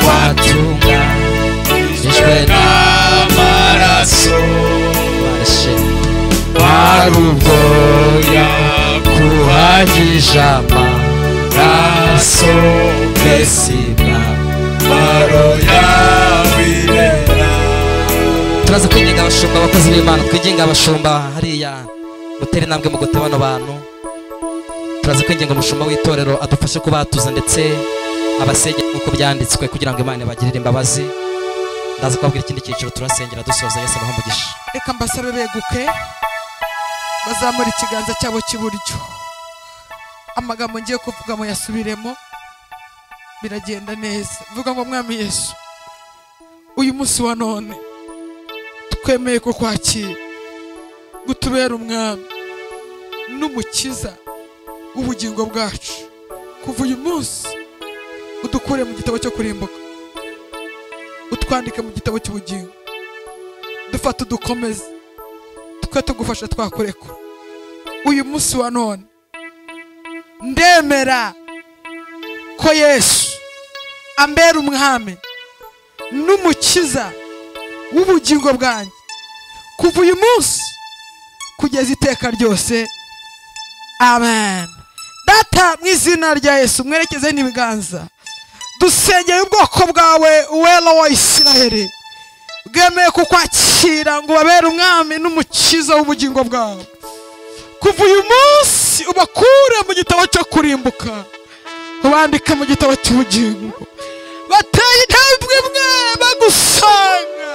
watunganijwe n'amaraso. Hari ubwo yakuhagije amaraso Mesiya, maro yawe irera. Turaza kwinginga abashumba, abakozi b'Imana, twinginga abashumba hariya gutera intambwe mu gute bano bantu. Turaza kwinginga umushumba w'itorero adufashe kubatuza ndetse abasenge uko byanditswe, kugira ngo Imana ibagirire imbabazi. Ndaza kubabwira ikindi cyiciro turasengera dusoza. Yesu abahe umugisha. Reka mbasabe beguke, bazamura ikiganza cyabo cy'iburyo. Amagambo ngiye kuvuga muyasubiremo, biragenda neza. Vuga ngo Mwami Yesu, uyu munsi wa none twemeye ko kwakira gutubera umwami n'umukiza w'ubugingo bwacu. Kuva uyu munsi udukure mu gitabo cyo kurimbuka, utwandike mu gitabo cy'ubugingo. Dufate udukomeze, twe tugufasha twakurekura. Uyu munsi wa none ndemera ko Yesu ambera umwami n'umukiza w'ubugingo bwanjye. Kuva uyu munsi kugeza iteka ryose. Amen. Data, mu izina rya Yesu, mwerekeze n'ibiganza, dusengeye ubwoko bwawe uwera wa Isiraheli, bwemeye kukwakira ngo babere umwami n'umukiza w'ubugingo bwawe. Kuva uyu munsi ubakure mu gitabo cyo kurimbuka, ubandike mu gitabo cy'ubugingo. Bateye intambwe imwe bagusanga,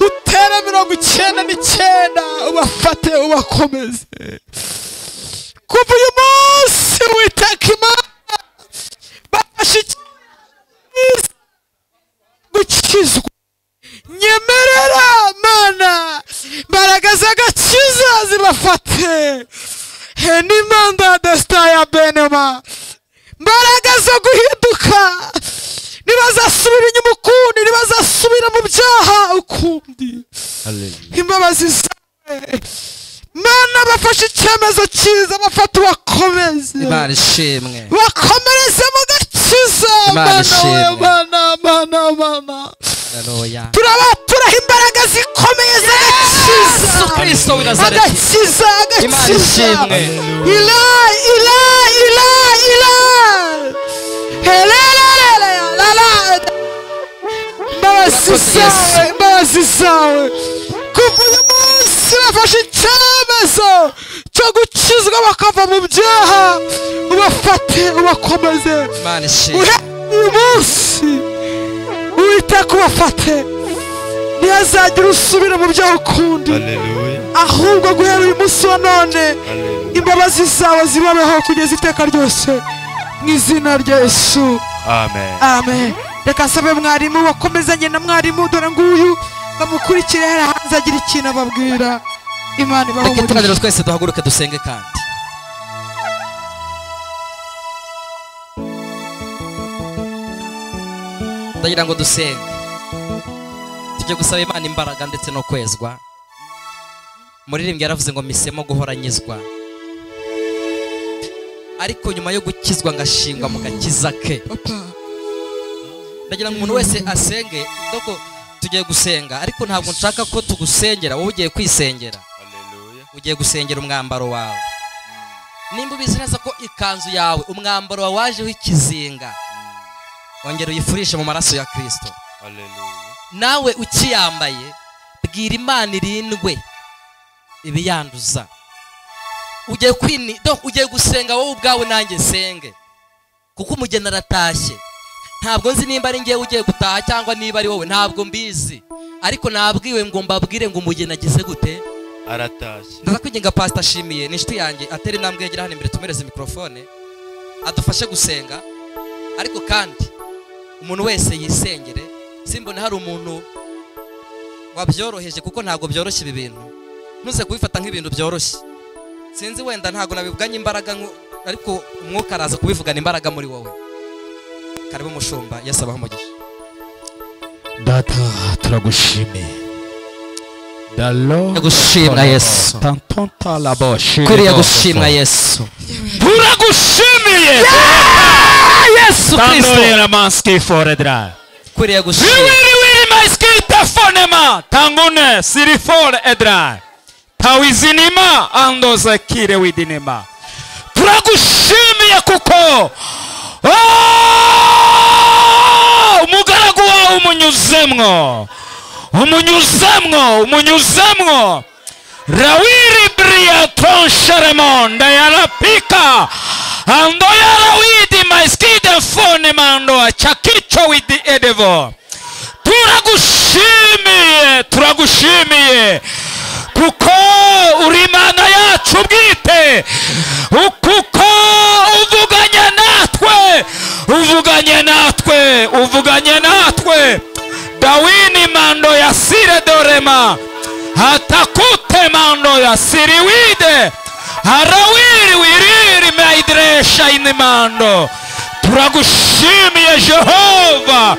utera 99 ubafate ubakomeze. Kuva uyu munsi Uwiteka Imana bafashe gukizwa, nyemerera Mana imbaraga z'agakiza zibafate. Henimanda desita ya benema, imbaraga zo guhinduka, ntibazasubira inyuma ukundi, ntibazasubira mu byaha ukundi. Imbabazi zawe Mana, bafashe icyemezo cyiza, bafate ubakomeze. Imana ishimwe. Bakomereze mu gakiza. Imana ishimwe. Mana, Mana, Mana. Haleluya. Turabaturaho imbaraga zikomeye z'agakiza. Yesu Kristo w'i Nazareti. Agakiza, Imana agakiza. ishimwe. Ila, ila, ila, ila. Helelelele, la la. Imbabazi zawe, imbabazi zawe. Kuva uyu munsi bafashe icyemezo cyo gukizwa bakava mu byaha, ubafate ubakomeze. Imana ishimwe. Uhe uyu munsi Uwiteka ubafate, ntihazagira usubira mu byaha ukundi, ahubwo guhera uyu munsi wa none imbabazi zawe zibabeho kugeza iteka ryose, mu izina rya Yesu. Amen. Amen. Reka nsabe mwarimu wakomezanye na mwarimu, dore nguyu bamukurikire hariya hanze agira ikintu ababwira. Imana ibahe Reka umugisha. iteraniro twese duhaguruke dusenge. Kandi ndagira ngo dusenge, tujye gusaba Imana imbaraga ndetse no kwezwa. Muririmbyi yaravuze ngo misemo guhora nyizwa, ariko nyuma yo gukizwa ngashingwa mu gakiza ke. Papa, Ndagira ngo umuntu wese asenge. Doko tugiye gusenga, ariko ntabwo nshaka ko tugusengera, wowe ugiye kwisengera. Ugiye gusengera umwambaro wawe. Nimba ubizi neza ko ikanzu yawe, umwambaro wawe wajeho ikizinga, ongera uyifurishe mu maraso ya Kristo. Nawe ukiyambaye, bwira Imana irindwe ibiyanduza. Ugiye kwini, donc ugiye gusenga wowe ubwawe, nanjye senge, kuko umugeni aratashye. Ntabwo nzi nimba ari ngewe ugiye gutaha cyangwa niba ari wowe, ntabwo mbizi, ariko nabwiwe ngo mbabwire ngo umugeni agize gute? Aratashye. Ndaza kwinginga Pastor Ashimiye, ni inshuti yanjye, atera intambwe yegera hano imbere, tumereze mikrofone adufashe gusenga. Ariko kandi umuntu wese yisengere. Simbone hari umuntu wabyoroheje, kuko ntabwo byoroshye ibi bintu. Ntuze kubifata nk'ibintu byoroshye. Sinzi wenda ntabwo nabivuganye imbaraga, ariko umwuka araza kubivugana imbaraga muri wowe. Karibu mushumba, Yesu abahe umugisha. Data, turagushimiye. Dalo Gushimwa Yesu. Tantonta labo. Kwiriye gushimwa Yesu. Turagushimiye. Yesu Kristo. Tandolera maski foredra. Kwiriye gushimwa. Wiri wiri maski tafonema tangune sirifor edra. Tawizinima andoze kire widinima. Turagushimiye kuko umugaragu wawe umunyuzemwo, umunyuzemwo, umunyuzemwo. Rawiri bria tonsheremonda yarapika ando yarawidi maiskide fone mando achakicho widi edevo. Turagushimiye, turagushimiye kuko uri Imana yacu bwite, kuko uvuganye natwe, uvuganye natwe, uvuganye natwe. Dawini mando ya sire dorema hatakute mando ya siriwide harawiri wiriri maidresha inimando. Turagushimiye Jehova,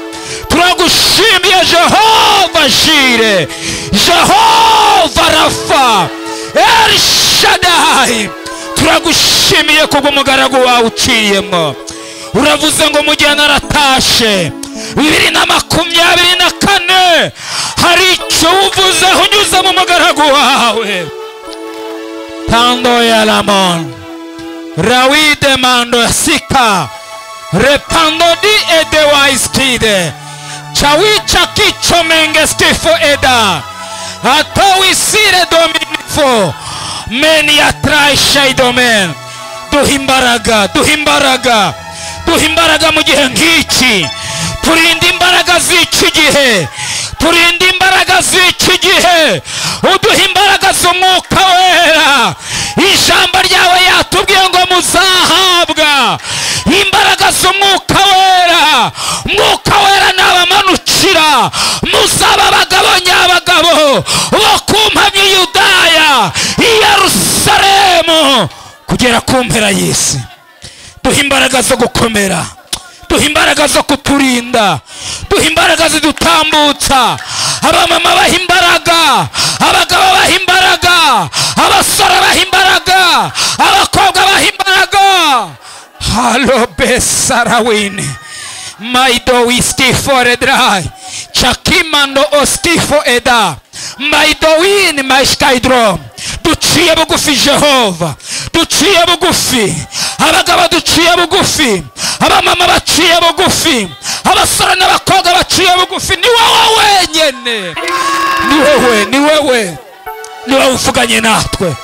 turagushimiye Jehova Jire, Jehova Rafa, El Shaddai. Turagushimiye kubw'umugaragu wawe uciyemo. Uravuze ngo umugeni aratashe 2024, hari icyo uvuzeho unyuze mu mugaragu wawe. Tando ya lamon rawide mando sika repando di edewaiskide chawicha kicho mengeskifo eda atowisire dominifo meni atraishaidomen. Duha imbaraga, duha imbaraga, duha imbaraga mu gihe nk'iki. Turinde imbaraga z'iki gihe, turinde imbaraga z'iki gihe, uduha imbaraga z'umwuka wera. Ijambo ryawe yatubwiye ngo muzahabwa imbaraga z'umwuka wera. Umwuka wera nabamanukira, muzaba abagabo nyabagabo bo ku mpamyi Yudaya, i Yerusalemu kugera ku mpera y'isi. Duha imbaraga zo gukomera, duha imbaraga zo kuturinda, duha imbaraga zidutambutsa. Abamama baha imbaraga, abagabo baha imbaraga, abasore baha imbaraga, abakobwa baha imbaraga. Halo besarawini maido wiskiforedrai chakimando oskifo eda maidowini maishkaidrom. Duciye bugufi Jehova, duciye bugufi. Abagabo duciye bugufi, abamama baciye bugufi, abasore n'abakobwa baciye bugufi. Ni wowe wenyene, ni wowe, ni wowe, ni wowe uvuganye natwe,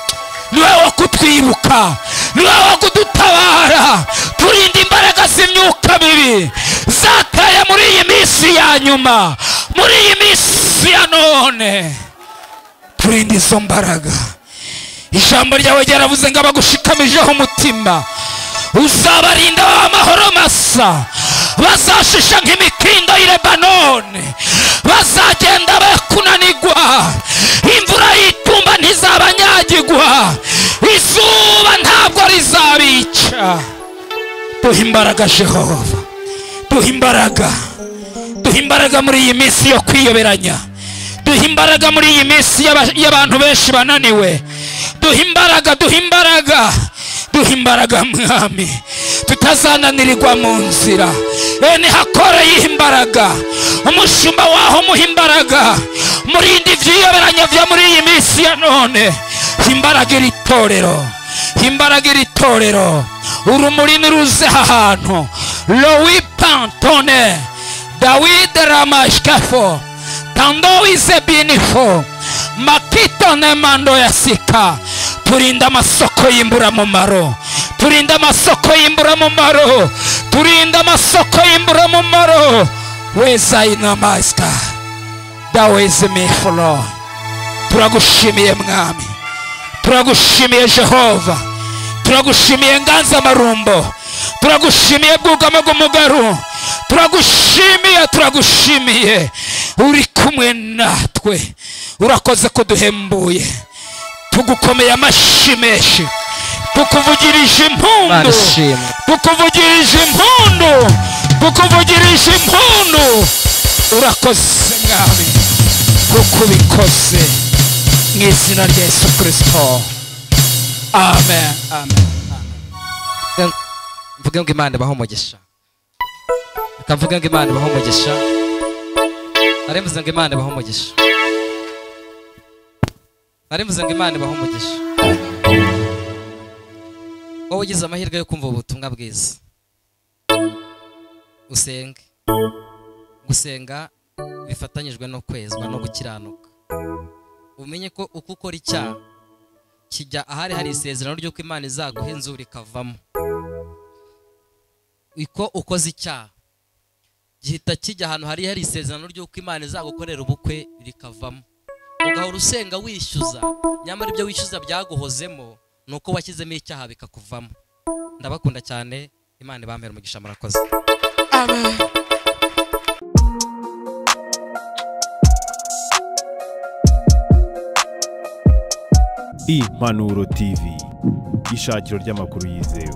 ni wowe kutwibuka, ni wowe kudutabara. Turinde imbaraga z'imyuka mibi zateye muri iyi minsi ya nyuma, muri iyi minsi ya none. Turinde izo mbaraga. Ijambo ryawe ryaravuze ngo abagushikamijeho umutima uzabarinda amahoro masa, bazashisha nk'imikindo y'i Lebanoni, bazagenda bakunanigwa, imvura y'itumba ntizabanyagirwa, izuba ntabwo rizabica. Duha imbaraga Jehova, duha imbaraga, duha imbaraga muri iyi minsi yo kwiyoberanya, duha imbaraga muri iyi minsi y'abantu benshi bananiwe. Duha imbaraga, duha imbaraga, duha imbaraga mwami, tutazananirirwa mu nzira. Ene hakore yiha imbaraga, umushumba waho muha imbaraga, murinde ivyiyoberanya vyo muri iyi minsi ya none. Imbaraga iri torero, imbaraga iri torero. Urumuri niruze ahantu. Lowi pantone Dawid ramashkafo tandowize binifo makito nemando yasika. Turinda amasoko y'imburamumaro, turinda amasoko y'imburamumaro, turinda amasoko y'imburamumaro. Weza inamaska daweze mifolo. Turagushimiye mwami, turagushimiye Jehova, turagushimiye nganza marumbo, turagushimiye bwugamo bw'umugaru, turagushimiye, turagushimiye. Uri kumwe natwe, urakoze kuduhembuye. Tugukomeye amashyi menshi, tukuvugirije impundu, tukuvugirije impundu, tukuvugirije impundu. Urakoze mwami kuko ubikoze, mu izina rya Yesu Kristo, amen, amen. Mvuge ngo Imana ibahe umugisha. Reka mvuge ngo Imana ibahe umugisha. Nari mvuze ngo Imana ibahe umugisha. Nari mvuze ngo Imana ibahe umugisha. Wowe ugize amahirwe yo kumva ubutumwa bwiza, usenge. Gusenga bifatanyijwe no kwezwa no gukiranuka. Umenye ko uko ukora icyaha kijya ahari hari isezerano ry'uko Imana izaguha inzuri ikavamo. Uko ukoze icyaha gihita kijya ahantu hari hari isezerano ry'uko Imana izagukorera ubukwe rikavamo. Ugahora usenga wishyuza, nyamara ibyo wishyuza byaguhozemo nuko washyizemo icyaha bikakuvamo. Ndabakunda cyane, Imana ibampere umugisha, murakoze. Amen. Impanuro TV, ishakiro ry'amakuru yizewe.